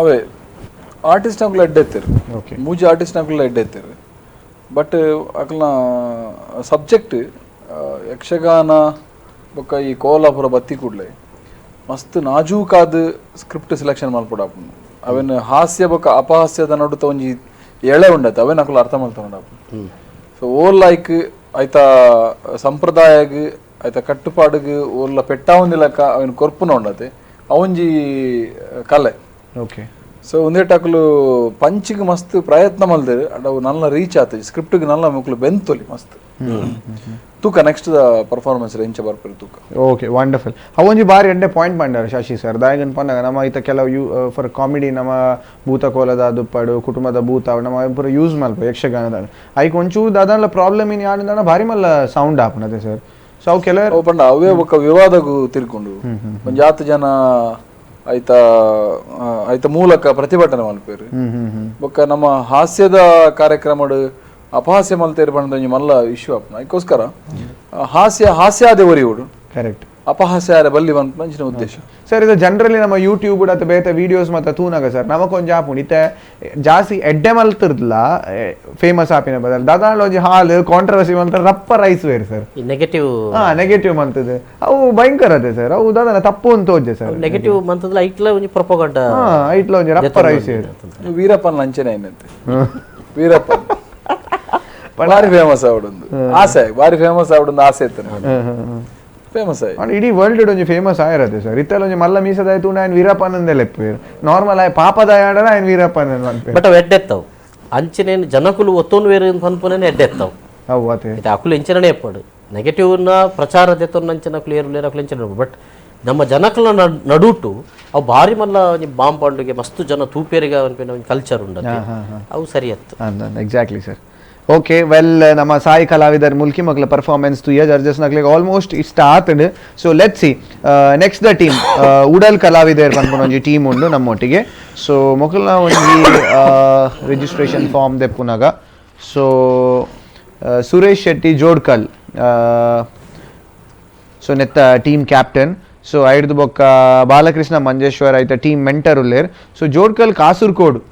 ಅವೇ ಆರ್ಟಿಸ್ಟ್ ನಕಲು ಎಡ್ಡೆ ಇತ್ತೀರು. ಓಕೆ ಮೂಜಿ ಆರ್ಟಿಸ್ಟ್ ನಕಲು ಎಡ್ಡೆ ಇತ್ತೀರು. ಬಟ್ ಅಕಲ್ನ ಸಬ್ಜೆಕ್ಟ್ ಯಕ್ಷಗಾನ ಬೊಕ್ಕ ಈ ಕೋಲಾಪುರ ಬತ್ತಿ ಕೂಡಲೇ ಮಸ್ತ್ ನಾಜೂಕಾದ ಸ್ಕ್ರಿಪ್ಟ್ ಸೆಲೆಕ್ಷನ್ ಮಲ್ಪೊಡಾಪುಂಡು. ಅವೇನು ಹಾಸ್ಯ ಬೊಕ್ಕ ಅಪಹಾಸ್ಯದ ನಡುತ್ತ ಒಂಜಿ ಎಳೆ ಉಂಡತ್ತೆ ಅವೇನು ಅಕಲು ಅರ್ಥ ಮಲ್ತೊಂಡಾಪುಂಡು. ಸೊ ಓಲ್ ಲೈಕ್ ಆಯ್ತಾ ಸಂಪ್ರದಾಯಗ್ ಆಯ್ತಾ ಕಟ್ಟುಪಾಡಿಗೆ ಓಲ್ಲ ಪೆಟ್ಟಾವಂದಿಲಕ್ಕ ಅವೇನು ಕೊರ್ಪುನ ಉಂಡತೆ ಅವಂಜಿ ಕಲೆ. ಓಕೆ ಸೊ ಒಂದೇಟಕ್ಲು ಪಂಚಿಗೆ ಮಸ್ತ್ ಪ್ರಯತ್ನ ಮಲ್ದೇರು ಅವು ನಲ್ಲ ರೀಚ್ ಆತ ಸ್ಕ್ರಿಪ್ಟ್ಗೆ ನಲ್ಲ ಮಕ್ಕಳು ಬೆಂತೊಲಿ ಮಸ್ತ್ ತೂಕ next the performance ಎಂಚ ಬರ್ಪೇರು ತೂಕ. Okay wonderful. ಅವೊಂಜಿ ಬಾರಿ ಎಡ್ಡೆ ಪಾಯಿಂಟ್ ಪಂಡಾರ ಶಶಿ ಸರ್. ದಾಯಗನ್ ಪಂಡಾಗ ನಮ್ಮ ಈತ ಕೆಲವು you for comedy ನಮ್ಮ ಭೂತಕೋಲದ ದುಪ್ಪಡು ಕುಟುಂಬದ ಭೂತ ನಮ್ಮ ಪೂರ ಯೂಸ್ ಮಲ್ಪ ಯಕ್ಷಗಾನದ ಐಕ್ ಒಂಚೂರು ದಾದಾನ್ಲ ಪ್ರಾಬ್ಲಮ್ ಇನ್ ಯಾರು ಭಾರಿ ಮಲ್ಲ ಸೌಂಡ್ ಆಪುನದೆ ಸರ್. ಸೊ ಅವು ಕೆಲವು ಪಂಡ ಅವೇ ಒಕ್ಕ ವಿವಾದಗೂ ತಿರ್ಕೊಂಡು ಒಂಜಾತ್ ಜನ ಆಯ್ತಾ ಆಯ್ತ ಮೂಲಕ ಪ್ರತಿಭಟನೆ ಮಲ್ಪೇರು ಬೊಕ್ಕ ನಮ್ಮ ಹಾಸ್ಯದ ಕಾರ್ಯಕ್ರಮಡು ಅಪಹಾಸ್ಯ ಮಲ್ತೇರು ಪಂಡ ಒಂಜಿ ಮಲ್ಲ ಇಶ್ಯೂ ಆಪುನ. ಅದಕ್ಕೋಸ್ಕರ ಹಾಸ್ಯ ಹಾಸ್ಯಾದೆ ಒರಿಯುಡು ಕರೆಕ್ಟ್ ಅಪಹಾಸ್ಯ ಬಲ್ಲಿ ಮಂಚಿನ ಉದ್ದೇಶ ಸರ್. ಇದು ಜನರಲಿ ನಮ್ಮ ಯೂಟ್ಯೂಬ್ ಅಥವಾ ಬೇತೆ ವಿಡಿಯೋಸ್ ಮತ್ತೆ ತೂನಾಗ ಸರ್ ನಮಕೊಂಜಿ ಆಪುಂಡು ಇತ್ತೆ ಜಾಸ್ತಿ ಎಡ್ಡೆ ಮಲ್ತಿರ್ದಲ್ಲ ಫೇಮಸ್ ಆಪಿನ ಬದಲು ದಾದಾಂಡ ಒಂಜಿ ಹಾಲ್ ಕಾಂಟ್ರವರ್ಸಿ ಮಲ್ತ ರಪ್ಪ rice wear sir negative negative ಮಂತದ ಅವು ಭಯಂಕರ ಅದೇ ಸರ್. ಅವು ದಾದಾನ ತಪ್ಪು ಅಂತ ಹೋಜೆ ಸರ್ ನೆಗೆಟಿವ್ ಮಂತದಲ್ಲ ಐಟ್ಲ ಒಂಜಿ ಪ್ರೊಪಗಂಡ ಐಟ್ಲ ಒಂಜಿ ರಪ್ಪ ರೈಸ್ ವೇರ್. ವೀರಪ್ಪನ್ ಲಂಚನೆ ಏನಂತೆ ವೀರಪ್ಪನ್ ಬಾರಿ ಫೇಮಸ್ ಆವಡೊಂದು ಆಸೆ ಬಾರಿ ಫೇಮಸ್ ಆವಡೊಂದು ಆಸೆ ಇತ್ತು ಫೇಮಸ್ ಆಯ್ ಇಡೀ ವರ್ಲ್ಡ್ ಒಂಜಿ ಫೇಮಸ್ ಆಯಿರತ್ತೆ ಸರ್. ಇತ್ತಲ್ಲ ಒಂಜಿ ಮಲ್ಲ ಮೀಸದಾಯ್ತು ಆಯ್ನ ವೀರಪ್ಪನಂದೆ ಲೆಪ್ಪೇರು ನಾರ್ಮಲ್ ಆಯ್ ಪಾಪದಾಯ ಆಡರ ಆಯ್ನ ವೀರಪ್ಪನ. ಬಟ್ ಅವು ಎಡ್ಡೆತ್ತವು ಅಂಚಿನೇನು ಜನಕುಲು ಒತ್ತೊಂದು ಬೇರೆ ಪನ್ಪುನೇನು ಎಡ್ಡೆತ್ತವು ಅವು ಅದೇ ಇದು ಅಕುಲು ಎಂಚಿನೇ ಎಪ್ಪಡು ನೆಗೆಟಿವ್ನ ಪ್ರಚಾರ ದೆತ್ತೊಂದು ಅಕುಲು ಏರು ಅಕುಲು ಎಂಚಿನ. ಬಟ್ ನಮ್ಮ ಜನಕುಲ ನಡುಟು ಅವು ಭಾರಿ ಮಲ್ಲ ಒಂಜಿ ಬಾಂಬ್ ಪಾಂಡುಗೆ ಮಸ್ತ್ ಜನ ತೂಪೇರಿಗೆ ಅನ್ಪಿನ ಒಂಜಿ ಕಲ್ಚರ್ ಉಂಡತ್ತೆ ಅವು ಸರಿ ಅತ್ತು. Exactly sir. Okay well ನಮ್ಮ ಸಾಯಿ ಕಲಾವಿದರ್ ಮುಲ್ಕಿ ಮಕ್ಕಳ ಪರ್ಫಾರ್ಮೆನ್ಸ್ ತುಯ್ಯ ಜಡ್ಜಸ್ ನಕ್ಲಿಗೆ ಆಲ್ಮೋಸ್ಟ್ ಇಷ್ಟ ಆತಂಡು. So let see next the team ಉಡಲ್ ಕಲಾವಿದರ್ ಪನ್ಪುನ ಒಂಜಿ ಟೀಮ್ ಉಂಡು ನಮ್ಮೊಟ್ಟಿಗೆ. ಸೊ ಮೊಕಲ್ನ ಒಂಜಿ ರಿಜಿಸ್ಟ್ರೇಷನ್ ಫಾರ್ಮ್ ದೆಪ್ಪುನಾಗ ಸೊ ಸುರೇಶ್ ಶೆಟ್ಟಿ ಜೋಡ್ಕಲ್ ಸೊ ನೆತ್ತ team captain. So ಐಡ್ದು ಬೊಕ್ಕ ಬಾಲಕೃಷ್ಣ ಮಂಜೇಶ್ವರ್ ಐತ ಟೀಮ್ ಮೆಂಟರ್ ಉಲ್ಲೇರ್. ಸೊ ಜೋಡ್ಕಲ್ ಕಾಸರ್ಕೋಡು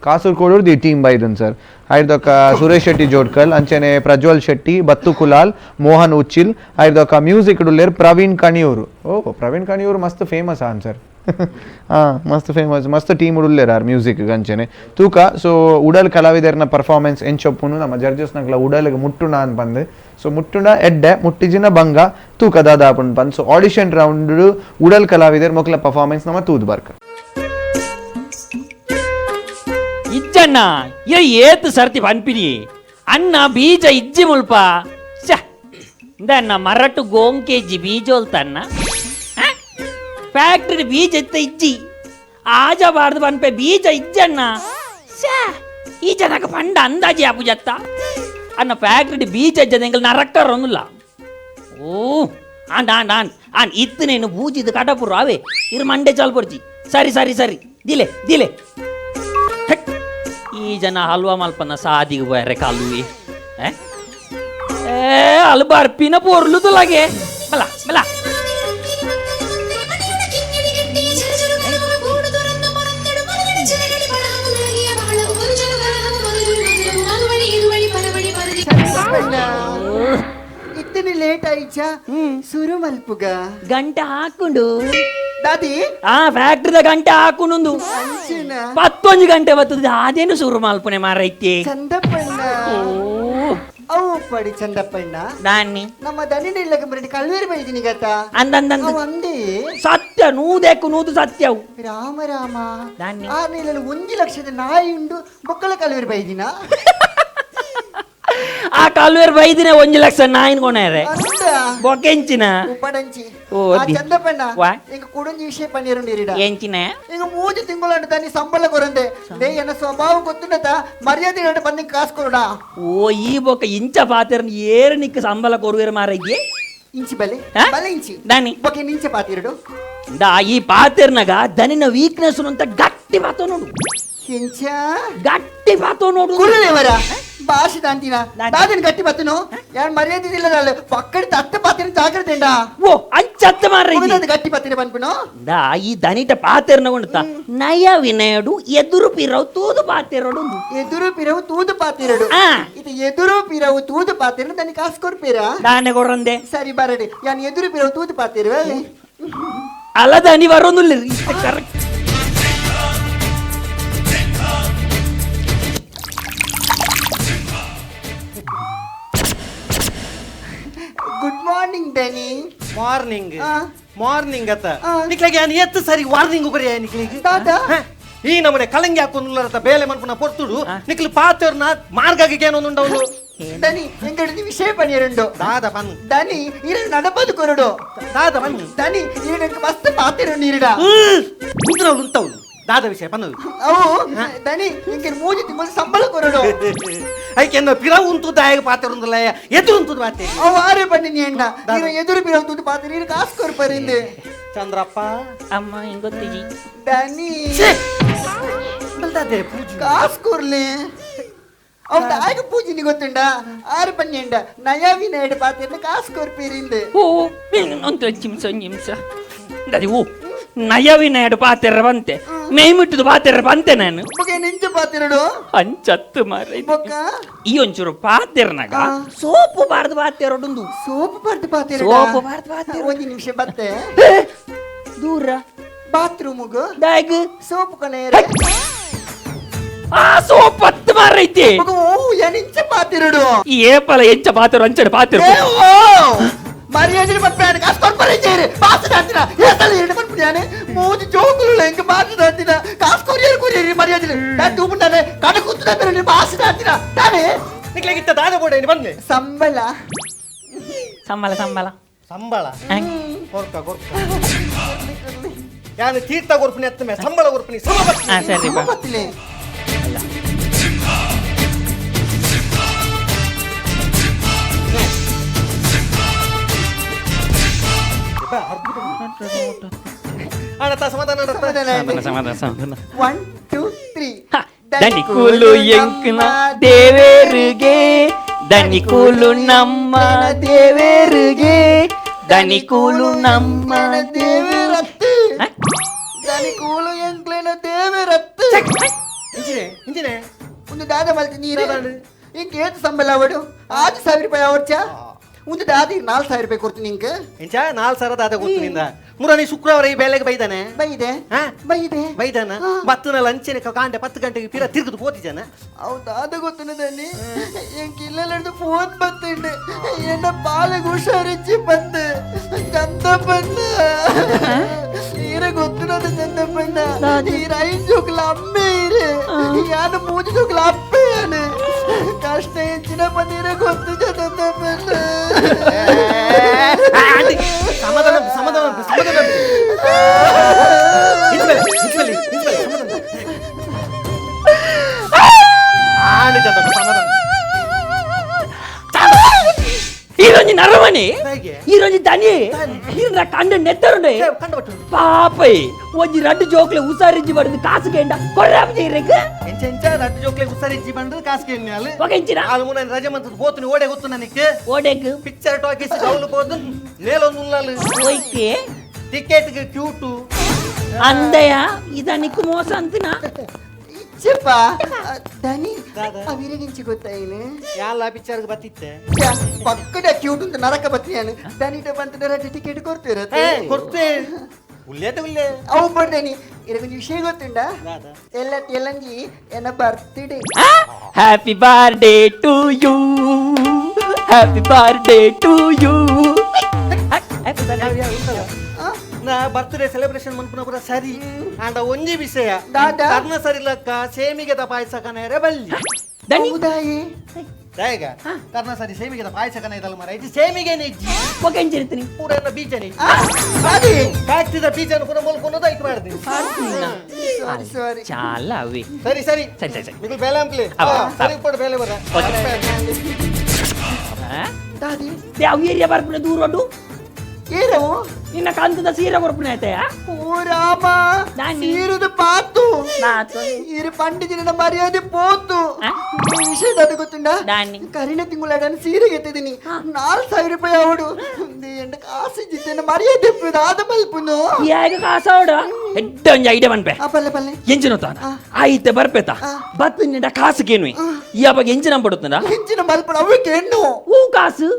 ಕಾಸರ್ಕೋಡು the team ಬೈದನ್ sir. ಐದೊಕ್ಕ Suresh Shetty ಜೋಡ್ಕಲ್ ಅಂಚನೆ ಪ್ರಜ್ವಲ್ ಶೆಟ್ಟಿ ಬತ್ತು ಕುಲಾಲ್ ಮೋಹನ್ ಉಚ್ಚಿಲ್ ಐದೊಕ್ಕ ಮ್ಯೂಸಿಕ್ ಉಲ್ಲೇರ್ ಪ್ರವೀಣ್ ಕಣಿಯೂರು. ಓ ಪ್ರವೀಣ್ ಕಣಿಯೂರು ಮಸ್ತ್ ಫೇಮಸ್ ಆನ್ ಸರ್. ಮಸ್ತ್ ಫೇಮಸ್ ಮಸ್ತ್ ಟೀಮ್ ಉಡುಲ್ಲೇರಾರ್ ಮ್ಯೂಸಿಕ್ ಗಂಚೆನೆ ತೂಕ. ಸೊ ಉಡಲ್ ಕಲಾವಿದರ್ನ ಪರ್ಫಾರ್ಮೆನ್ಸ್ ಎಂಚೊಪ್ಪುನು ನಮ್ಮ ಜಡ್ಜಸ್ ನಕ್ಲ ಉಡಲ್ಗೆ ಮುಟ್ಟುಣ ಅಂತ ಬಂದು ಸೊ ಮುಟ್ಟುಣ ಎಡ್ಡೆ ಮುಟ್ಟಿಜಿನ ಬಂಗ ತೂಕ ದಾದಾಪುಂಡು ಬಂದು. So audition round ಉಡಲ್ ಕಲಾವಿದರ್ ಮೊಕ್ಲ ಪರ್ಫಾರ್ಮೆನ್ಸ್ ನಮ್ಮ ತೂದು ಬರ್ಕ. ಇಜ್ಜಣ್ಣ ಏ ಏತು ಸರ್ತಿ ಪನ್ಪಿನಿ ಅಣ್ಣ ಬೀಜ ಇಜ್ಜಿ ಮುಲ್ಪ ಛ ಇಂದ ಮರಟು ಗೋಂಕೆಜ್ಜಿ ಬೀಜೋಲ್ತಣ್ಣ ಫ್ಯಾಕ್ಟ್ರಿ ಬೀಜ ಇತ್ತ ಇಜ್ಜಿ ಆಜ ಬಾರ್ದು ಪನ್ಪೆ ಬೀಜ ಇಜ್ಜಣ್ಣ ಛ ಈ ಜನಕ್ಕೆ ಪಂಡ ಅಂದಾಜಿ ಆಪುಜತ್ತ ಅಣ್ಣ ಫ್ಯಾಕ್ಟ್ರಿ ಬೀಜ ಇಜ್ಜದ ಎಂಗಲ್ ನರಕ್ಕರೊಂದಿಲ್ಲ. ಓ and and and and ಇತ್ತು ನೇನು ಬೂಜಿದು ಕಡಪುರು ಅವೇ ಇರು ಮಂಡೆ ಚಾಲ್ಪೊರ್ಚಿ. ಸರಿ ಸರಿ ಸರಿ ದಿಲೆ ದಿಲೆ. ಈ ಜನ ಹಲ್ವಾ ಮಲ್ಪನ ಸಾದಿಗೆ ಬೇರೆ ಕಾಲುವೆ ಏ ಅಲ್ಲಿ ಬರ್ಪಿನ ಪೊರ್ಲುದುಲಾಗೆ ಬಲ ಬಲ. ಇತ್ತನೆ ಲೇಟ್ ಆಯ್ಚಾ ಸುರು ಮಲ್ಪುಗ ಗಂಟೆ ಹಾಕೊಂಡು ದಾದಿ ಆ ಫ್ಯಾಕ್ಟ್ರಿದ ಗಂಟೆ ಹಾಕೊಂಡು 11 ಗಂಟೆ ಬರ್ತದೆ ಅದೇನು ಸುರು ಮಲ್ಪನೆ ಮಾರೈತಿ ಚಂದಪ್ಪಣ್ಣ. ಅವು ಪಡಿ ಚಂದಪ್ಪಣ್ಣ ದಾನಿ ನಮ್ಮ ದನಿನ ಇಲ್ಲಕ ಬರಡಿ ಕಲ್ವೇರಿ ಬೈದಿನಿ ಗತ ಅಂದಂದ ಅಂದೇ ಸತ್ಯ ನೂದೆಕ್ಕು ನೂದು ಸತ್ಯವು ರಾಮ ರಾಮ. ದಾನಿ ಆ ನೀಲಲ್ಲಿ 1 ಲಕ್ಷದ ನಾಯಿ ಉಂಡು ಬೊಕ್ಕಳ ಕಲ್ವೇರಿ ಬೈದಿನ ಆ ಕಲ್ವೇರ್ ಬೈದಿನ 1 ಲಕ್ಷ ನಾಯಿನ ಕೊಣಾರೆ ಬೊಕೆಂಚಿನ ಉಪ್ಪಡಂಚಿ ಓ ಚಂದಪ್ಪಣ್ಣ ಈಗ ಕುಡುಂಜಿ ವಿಷಯ ಪನ್ನೀರುಂಡಿರಿಡ ಎಂಚಿನ ಈಗ 3 ತಿಂಗಳು ತಾನಿ ಸಂಬಳ ಕೊರಂದೆ they ಎನ್ನ ಸ್ವಭಾವ ಗೊತ್ತುಂಡತ ಮರ್ಯಾದೆ ಬಂದಿ ಕಾಸು ಕೊರಡ. ಓ ಈ ಬೊಕ್ಕ ಇಂಚ ಪಾತಿರನ್ ಏರು ನಿಕ್ಕ ಸಂಬಳ ಕೊರುವೇರು ಮಾರಯ್ಯೆ ಇಂಚಿ ಬಲೆ ಬಲೆ ಇಂಚಿ ದಾನಿ ಬೊಕೆ ನಿಂಚೆ ಪಾತಿರಡು ದಾ ಈ ಪಾತಿರ್ನಾಗ ದನಿನ ವೀಕ್ನೆಸ್ ಅಂತ ಗಟ್ಟಿ ಪಾತೋ ನೋಡು ಎಂಚ ಗಟ್ಟಿ ಪಾತೋ ನೋಡು ಕುರುಲೇವರ ಭಾಷೆ ದಾಂತಿನ ದಾದಿನ ಗಟ್ಟಿ ಬತ್ತನು ಯಾರು ಮರ್ಯಾದೆ ಇಲ್ಲದಲ್ಲ ಪಕ್ಕಡಿ ತತ್ತ ಪಾತಿನ ಜಾಗ್ರತೆ ಉಂಡ. ಓ ಅಂಚತ್ತ ಮಾರ್ರೆ ಗಟ್ಟಿ ಪಾತಿನ ಪನ್ಪುನು ದಾ ಈ ದನಿಟ ಪಾತೆರ್ನ ಕೊಂಡತ ನಯ ವಿನಯಡು ಎದುರು ಪಿರವು ತೂದು ಪಾತೆರಡು ಎದುರು ಪಿರವು ತೂದು ಪಾತಿರಡು ಇದು ಎದುರು ಪಿರವು ತೂದು ಪಾತಿರ ದನಿ ಕಾಸು ಕೊರ್ಪೀರ ದಾನೆ ಕೊರಂದೆ ಸರಿ ಬರಡಿ ಯಾನ್ ಎದುರು ಪಿರವು ತೂದು ಪಾತಿರುವೆ ಅಲ್ಲ ದನಿ ಬರೋದಿಲ್ಲ correct. Good morning Dani. Morning morning ಅತ್ತ ನಿಕ್ಲಿಗೆ ಯಾನ್ ಎತ್ತು ಸರಿ ವಾರ್ನಿಂಗ್ ಕೊರಿಯ ನಿಕ್ಲಿಗೆ ದಾದಾ ಈ ನಮ್ಮನೆ ಕಲಂಗಿ ಹಾಕೊಂಡ್ಲರತ ಬೇಲೆ ಮನ್ಪುನ ಪೊರ್ತುಡು ನಿಕ್ಲು ಪಾತರ್ನ ಮಾರ್ಗಕ್ಕೆ ಏನೊಂದುಂಡವನು ದನಿ ಎಂಗಡಿ ವಿಷಯ ಪನಿಯರುಂಡು ದಾದ ಪನ್ ದನಿ ಇರ ನಡಪದು ಕೊರಡು ದಾದ ಪನ್ ದನಿ ಇರಕ್ಕೆ ಮಸ್ತ್ ಪಾತಿರು ಇರಡ ಉದ್ರವಳು ಉಂಟವನು ದಾದ ವಿಷಯ ಪನ್ನದು ಅವು ದನಿ ಇಂಕೆ 3 ತಿಂಗಳು ಸಂಬಳ ಕೊರಡು ಐಕೆನ್ನ ಪಿರವು ಉಂಟು ದಾಯಗ ಪಾತಿರುಂದಲ್ಲ ಎದುರು ಉಂಟು ಪಾತೆ ಅವು ಆರೆ ಬನ್ನಿ ನೀ ಅಣ್ಣ ನೀನು ಎದುರು ಪಿರವು ತೂದು ಪಾತಿರು ಇರ ಕಾಸು ಕೊರ್ಪರಿಂದೆ ಚಂದ್ರಪ್ಪ ಅಮ್ಮ ಹಿಂಗೊತ್ತಿಜಿ ದನಿ ಕಾಸು ಕೊರ್ಲಿ ಅವು ದಾಯಗ ಪೂಜಿನಿ ಗೊತ್ತುಂಡ ಆರು ಬನ್ನಿ ಅಂಡ ನಯಾವಿನ ಎಡು ಪಾತಿರ್ನ ಕಾಸು ಕೊರ್ಪೀರಿಂದೆ. ಓ ಒಂದು ನಿಮಿಷ ನಿಮಿಷ ದದಿ ಓ ನಯವಿನ ಎಡು ಪಾತೆರ ಬಂತೆ ಮೇಯ್ಮಿಟ್ಟದು ಪಾತೆರ ಬಂತೆ ನಾನು ಬೊಕ್ಕೆ ನಿಂಚ ಪಾತಿರಡು ಅಂಚತ್ತು ಮಾರ ಬೊಕ್ಕ ಈ ಒಂಚೂರು ಪಾತೆರ್ನಾಗ ಸೋಪು ಬಾರ್ದು ಪಾತೆರಡುಂದು ಸೋಪು ಬಾರ್ದು ಪಾತಿರಡ ಸೋಪು ಬಾರ್ದು ಪಾತೆರ ಒಂದು ನಿಮಿಷ ಬತ್ತೆ ದೂರ ಬಾತ್ರೂಮ್ಗ ದಾಗ್ ಸೋಪು ಕೊನೆಯರೆ ಆ ಸೋಪ್ ಪತ್ತು ಮಾರೈತಿ ಓ ಏನ್ ಇಂಚ ಪಾತಿರಡು ಈ ಏಪಲ ಎಂಚ ಪಾತಿರು ಅಂಚಡು ಪಾತಿರು ಮರ್ಯಾದೆ ಪಟ್ಟಾನೆ ಕಾಸು ಕೊರ್ಪರೆ చేరు ಬಾಸ ದಾಂತಿನ ಏಸಲ ಎರಡು ಪನ್ಪುನ್ಯಾನೆ ಮೂಜಿ ಜೋಕುಲು ಎಂಕ ಬಾಸ ದಾಂತಿನ ಕಾಸು ಕೊರಿಯರ್ ಕೊರಿಯರ್ ಮರ್ಯಾದೆ ನಾನು ತೂಪುಂಡಾನೆ ಕಡ ಕೂತುದ ಬೆರಳಿ ಬಾಸ ದಾಂತಿನ ತಾನೆ ನಿಕ್ಲಿಗೆ ಇತ್ತ ದಾದ ಬೋಡ ಬಂದೆ ಸಂಬಳ ಸಂಬಳ ಸಂಬಳ ಸಂಬಳ ಕೊರ್ಕ ಕೊರ್ಕ ಯಾನು ತೀರ್ಥ ಕೊರ್ಪಿನಿ ಅತ್ತಮೆ ಸಂಬಳ ಕೊರ್ಪಿನಿ ಸಮ ಸರಿ ಬಾ. ಬತ್ತಿಲೆ ಸಮಾಧಾನ ಸಮಾಧಾನ ಸಮಾಧಾನ 1 2 3 ದನಿಕೂಲು ಎಂಕನ ದೇವೇರಿಗೆ ದನಿಕೂಲು ನಮ್ಮ ದೇವೇರಿಗೆ ದನಿಕೂಲು ನಮ್ಮ ದೇವೇರತ್ತು ದನಿಕೂಲು ಎಂಕ್ಲೆನ ದೇವೇರತ್ತು ಇಂಜಿನೆ ಇಂಜಿನೆ ಒಂದು ದಾದ ಮಲ್ತಿ ನೀರು ಇಂಕ ಏತು ಸಂಬಳ ಅವಡು 6000 ರೂಪಾಯಿ ಅವಡ್ಚಾ ಒಂದು ದಾದಿ 4000 ರೂಪಾಯಿ ಕೊಡ್ತೀನಿ ನಿಂಗೆ. ಎಂಚ 4000 ದಾದ ಕೊಡ್ತೀನಿ ಮುರಾನಿ ಶುಕ್ರವಾರ ಈ ಬೇಲೆಗೆ ಬೈದಾನೆ ಬೈದೆ ಬೈದೆ ಬೈದಾನ ಬತ್ತನ ಲಂಚನೆ ಕಾಂಡೆ 10 ಗಂಟೆಗೆ ಪಿರ ತಿರುಗುದು ಪೋತಿಜಾನ. ಹೌದಾದ ಗೊತ್ತಿನದಾನಿ ಎಂಕ್ ಇಲ್ಲಲ್ಲಿ ಫೋನ್ ಬಂತಿಂಡು ಎನ್ನ ಬಾಲೆಗೆ ಹುಷಾರಿಚ್ಚಿ ಬಂದು ಚಂದಪ್ಪಣ್ಣ ಈರ ಗೊತ್ತಿನದು ಚಂದಪ್ಪಣ್ಣ ಈರ 5 ಜೋಕ್ಲ ಅಮ್ಮೆ ಈರೆ ಯಾನು 3 ಜೋಕ್ಲ ಅಪ್ಪೆ ಯಾನು ಕಷ್ಟ ಹೆಚ್ಚಿನ ಬಂದಿರ ಗೊತ್ತು ಚಂದಪ್ಪಣ್ಣ. ಸಮಾಧಾನ ಸಮಾಧಾನ ಸಮಾಧಾನ ಈರೊಂಜಿ ನರಮಣಿ ಈರೊಂಜಿ ದನಿ ಈರ ಕಂಡ ನೆತ್ತರುಂಡೆ ಪಾಪೈ ಒಂಜಿ ರಡ್ಡು ಜೋಕ್ಲೆ ಉಸಾರಿಜ್ಜಿ ಬಡದು ಕಾಸು ಕೇಂಡ ಕೊರ್ರಾಪು ಜೈರೆಗ್ ಎಂಚ ರಡ್ಡು ಜೋಕ್ಲೆ ಉಸಾರಿಜ್ಜಿ ಬಂದು ಕಾಸು ಕೇಂಡ ಒಗೆಂಚಿನ ಆಲು ಮುನ ರಜೆ ಮಂತದ ಪೋತುನಿ ಓಡೆ ಗೊತ್ತು ನನಗೆ ಓಡೆಗ್ ಪಿಕ್ಚರ್ ಟಾಕೀಸ್ ಕೌಲು ಪೋದು ನೇಲೊಂದು ಉಳ್ಳಾಲು ಓಯ್ಕೆ ಟಿಕೆಟ್ ಗೆ ಕ್ಯೂಟು ಅಂದಯ ಇದನಿಕ್ ಮೋಸ ಅಂತಿನ ಇಚ್ಚಪ್ಪ ದನಿ ಅವಿರಗಿಂಚಿ ಗೊತ್ತಾಯಿನ ಯಾಲ ಪಿಕ್ಚರ್ಗೆ ಬತ್ತಿತ್ತೆ ಪಕ್ಕದ ಕ್ಯೂಟ್ ಅಂತ ನರಕ ಬತ್ತಿಯಾನು ದನಿಟ ಬಂತ ರಡ್ಡು ಟಿಕೆಟ್ ಕೊಡ್ತೀರ ಕೊಡ್ತೇ ಉಲ್ಲೇತ ಉಲ್ಲೇ ಅವು ಬಡ್ದೇನಿ ಇದಕ್ಕೊಂದು ವಿಷಯ ಗೊತ್ತುಂಡ ಎಲ್ಲ ತೆಲಂಗಿ ಎನ್ನ birthday. Happy birthday to you, happy birthday to you. ನಾ ಬರ್ತ್ಡೇ ಸೆಲೆಬ್ರೇಷನ್ ಮನ್ಪುನ ಪೂರ ಸರಿ ಆಂಡ ಒಂಜಿ ವಿಷಯ ಕರ್ಣ ಸರಿಲಕ್ಕ ಸೇಮಿಗೆದ ಪಾಯಸ ಕನೇರೆ ಬಲ್ಲಿ ಹೌದಾಯಿ ದಾಯಗ ಕರ್ಣ ಸರಿ ಸೇಮಿಗೆದ ಪಾಯಸ ಕನೇದಲ್ಲ ಮರ ಇದು ಸೇಮಿಗೆ ನೆಜ್ಜಿ ಒಕೆಂಚಿರ್ತೀನಿ ಪೂರ ಎಲ್ಲ ಬೀಜನೆ ಫ್ಯಾಕ್ಟ್ರಿದ ಬೀಜನ ಪೂರ ಮೊಲ್ಕೊನ್ನೋದು ಐಕ್ ಮಾಡ್ದೆ. ಸಾರಿ ಸಾರಿ ಚಾಲ ಅವೇ ಸರಿ ಸರಿ ಸರಿ ಸರಿ ಸರಿ ಮಿಗುಲ್ ಬೇಲೆ ಅಂಪ್ಲಿ ಸರಿ ಕೊಡು ಬೇಲೆ ಬರ ದಾದಿ ಅವು ಏರಿಯಾ ಬರ್ಪುನ ದೂರ ಏರವು ನಿನ್ನ ಕಂತದ ಸೀರೆ ಕೊರ್ಪುನ ಆಯ್ತಾಯ ಓ ರಾಮ ಸೀರದ ಪಾತು ಈರು ಪಂಡಿತಿನ ಮರ್ಯಾದೆ ಪೋತು. ವಿಷಯ ದಾದ ಗೊತ್ತುಂಡ ಕರಿನ ತಿಂಗಳಾಡನ್ನು ಸೀರೆಗೆ ಎತ್ತಿದ್ದೀನಿ 4000 ರೂಪಾಯಿ ಅವಡು ಎಂಡ ಕಾಸು ಜಿತ್ತೇನ ಮರ್ಯಾದೆ ಆದ ಮಲ್ಪುನು ಯಾಗ ಕಾಸು ಅವಡ ಎಡ್ಡ ಒಂಜಿ ಐಡಿಯಾ ಮನ್ಪೆ ಪಲ್ಲೆ ಪಲ್ಲೆ ಎಂಜಿನ ತಾನ ಆಯ್ತೆ ಬರ್ಪೇತ ಬತ್ತು ನಿಂಡ ಕಾಸು ಕೇನುವೆ ಈ ಅವಾಗ ಎಂಜಿನ ಪಡುತ್ತಂಡ ಎಂಜಿನ ಮಲ್ಪಡ ಅವಕ್ಕೆ ಹೆಣ್ಣು ಹೂ ಕಾಸು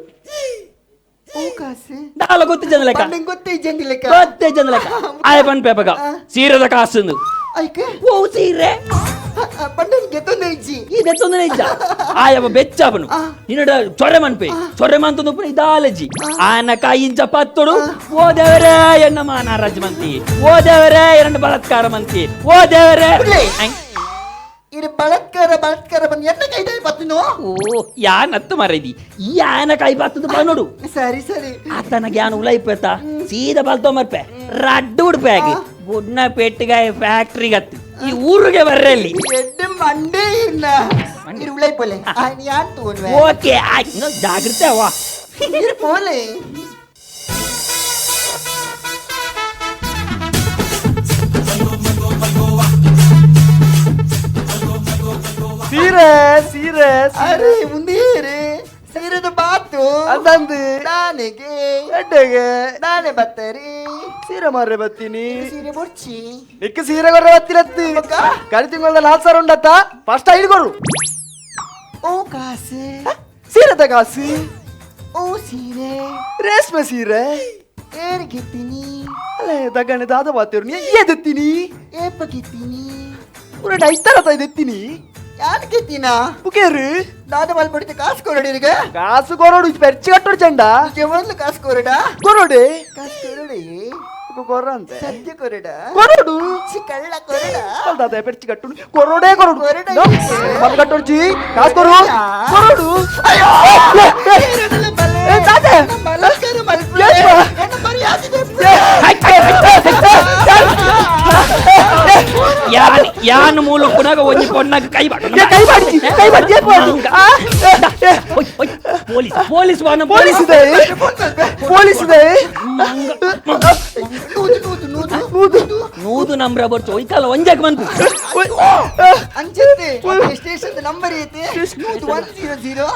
ದಾಲ ಗೊತ್ತು ಜನ ಲೆಕ್ಕ ಗೊತ್ತೇ ಜನ ಲೆಕ್ಕ ಗೊತ್ತೇ ಜನ ಲೆಕ್ಕ ಆಯ ಪನ್ಪೆ ಪಗ ಸೀರೆದ ಕಾಸು ಓ ಸೀರೆ ಪಂಡನಿಗೆ ಈ ದೆತ್ತೊಂದು ಇಜ್ಜ ಆಯವ ಬೆಚ್ಚಾಪನು ನಿನ್ನಡ ಚೊರೆ ಮನ್ಪೆ ಚೊರೆ ಮಂತೊಂದು ಇದಾಲಜ್ಜಿ ಆನ ಕಾಯಿಂಚ ಪತ್ತೊಡು ಓ ದೇವರೇ ಎನ್ನ ಮಾನ ರಾಜಮಂತಿ ಓ ದೇವರೇ ಎರಡು ಬಲಾತ್ಕಾರ ಮಂತಿ ಓ ದೇವರೇ ಇದು ಬಲಾತ್ಕಾರ ಬಲಾತ್ಕಾರ ಬಂದು ಎನ್ನ ಕೈ ಬತ್ತನು ಓ ಯಾನತ್ತು ಮರದಿ ಈ ಆನ ಕೈ ಬತ್ತದು ಬಾ ನೋಡು ಸರಿ ಸರಿ ಆತನ ಜ್ಞಾನ ಉಲೈಪೇತ ಸೀದಾ ಬಲ್ತೊ ಮರ್ಪೆ ರಡ್ಡು ಉಡುಪೆ ಆಗಿ ಗುಡ್ನ ಪೆಟ್ಟಿಗಾಯ ಫ್ಯಾಕ್ಟ್ರಿಗತ್ತು ಈ ಊರಿಗೆ ಬರ್ರಲ್ಲಿ ಎಡ್ಡೆ ಮಂಡೆ ಇಲ್ಲ ಇದು ಉಲೈಪೋಲೆ ಯಾನ್ ತೋನ್ವೆ ಓಕೆ ಆಯ್ತು ಜಾಗ್ರತೆ ವಾ ಪೋಲೆ ಸೀರೆ ಸೀರೆ ಅರೆ ಮುಂದೇರೆ ಸೀರೆದ ಬಾತು ಅದಂದು ನಾನೆಗೆ ಎಡ್ಡೆಗೆ ನಾನೇ ಬತ್ತರಿ ಸೀರೆ ಮಾರ್ರೆ ಬತ್ತೀನಿ ಸೀರೆ ಬೊರ್ಚಿ ನಿಕ್ಕ ಸೀರೆ ಕೊರ್ರೆ ಬತ್ತಿರತ್ತಿ ಕರಿ ತಿಂಗಳ 4000 ಉಂಡತ್ತ ಫಸ್ಟ್ ಐದು ಕೊರು ಓ ಕಾಸು ಸೀರೆದ ಕಾಸು ಓ ಸೀರೆ ರೇಷ್ಮೆ ಸೀರೆ ಏರ್ಗೆತ್ತೀನಿ ಅಲ್ಲೇ ದಗಣೆ ದಾದ ಬಾತಿರು ನೀ ಎದೆತ್ತೀನಿ ಏಪಗೆತ್ತೀನಿ ಪೂರ ಐತರ ಎತ್ತೀನಿ ಯಾನ್ ಬುಕೇರು ದಾದ ಮಲ್ಪಡಿತ ಕಾಸು ಕೊರಡಿ ಈಗ ಕಾಸು ಕೊರಡು ಪೆರ್ಚಿ ಕಟ್ಟೋಡು ಚಂಡ ಜವನ್ಲು ಕಾಸು ಕೊರಡ ಕೊರಡೆ ಕಾಸು ಕೊರಡಿ ಕೊರ ಅಂತೆ ಸದ್ಯ ಕೊರಡ ಕೊರಡು ಚಿಕ್ಕಳ್ಳ ಕೊರಡ ದಾದ ಪೆರ್ಚಿ ಕಟ್ಟುಡು ಕೊರಡೆ ಕೊರಡು ಮಲ್ ಕಟ್ಟೋಡ್ಚಿ ಕಾಸು ಕೊರು ಕೊರಡು ಅಯ್ಯೋ ದಾದ ಬಲಾತ್ಕಾರ ಮಲ್ಪುಲೆ ಎನ್ನ ಮರ್ಯಾದೆ ಯಾನ್ ಯಾನ್ ಮೂಲ ಪುನಗ ಒಂಜಿ ಪೊಣ್ಣಗ ಕೈ ಬಾಡು ಕೈ ಬಾಡಿ ಕೈ ಬಾಡಿ ಪೊಲೀಸ್ ಪೊಲೀಸ್ ವಾನ ಪೊಲೀಸ್ ಇದೆ ಪೊಲೀಸ್ ಇದೆ ನೂದು ನಂಬ್ರ ಬರ್ಚು ಒಯ್ಕಲ್ಲ ಒಂಜಾಕ್ ಬಂತು ಅಂಚೆ ಸ್ಟೇಷನ್ ನಂಬರ್ ಐತೆ 100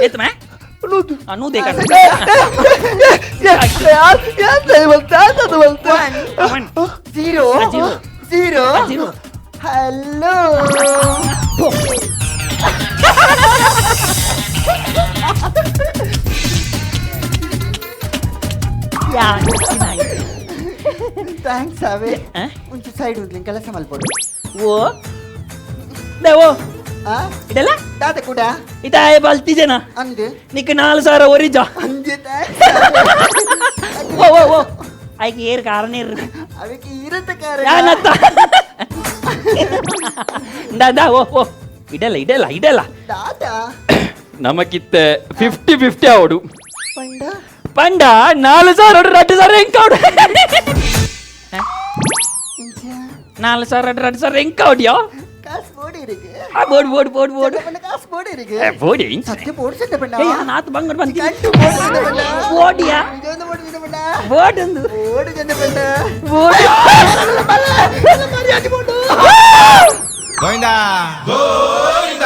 ಏತಮ ನೂದು ನೂದು 0 0 ಹಲೋ Thanks ಅವೇ ಒಂಚೂರು ಸೈಡ್ ಉಂಟು ಕೆಲಸ ಮಲ್ಪೊಡು ಓ ದೇವೋ ಆ ಇದೆಲ್ಲ ದಾದ ಕೂಡ ಇದಾಯ ಬಲ್ತಿಜನ ಅಂದೆ ನಿಕ್ 4000 ಒರಿಜ ಅಂದೆ thanks ಓ ಓ ಓ ಐಕೆ ಏರ್ ಕಾರಣ ಇರು ಅವಕ್ಕೆ ಇರತ್ತ ಕಾರಣ ಯಾನತ್ತ ದಾದಾ ಓ ಓ ಇಡಲ್ಲ ಇಡಲ್ಲ ಇಡಲ್ಲ ದಾದ ನಮಕಿತ್ತೆ 50-50 ಅವಡು ಪಂಡ ಪಂಡ 4000 2000 ಎಂಕೌಡು 4000 2000 ಎಂಕೌಡಿಯೋ ಕಾಸು ಬೋಡಿರಿಗೆ ಆ board board board board ಪಂಡ ಕಾಸು ಬೋಡಿರಿಗೆ ಬೋಡಿ ಸತ್ಯ ಬೋಡ್ ಸೆಂಡ ಪಂಡ ಏ ನಾತ್ ಬಂಗಡ್ ಬಂತಿ ಕಂಟು ಬೋಡ್ ಸೆಂಡ ಪಂಡ ಬೋಡಿಯಾ ಇದೊಂದು ಬೋಡ್ ಸೆಂಡ ಪಂಡ ಬೋಡ್ ಒಂದು ಬೋಡ್ ಸೆಂಡ ಪಂಡ ಬೋಡ್ ಮರ್ಯಾದೆ ಬೋಡು ಗೋವಿಂದ ಗೋವಿಂದ.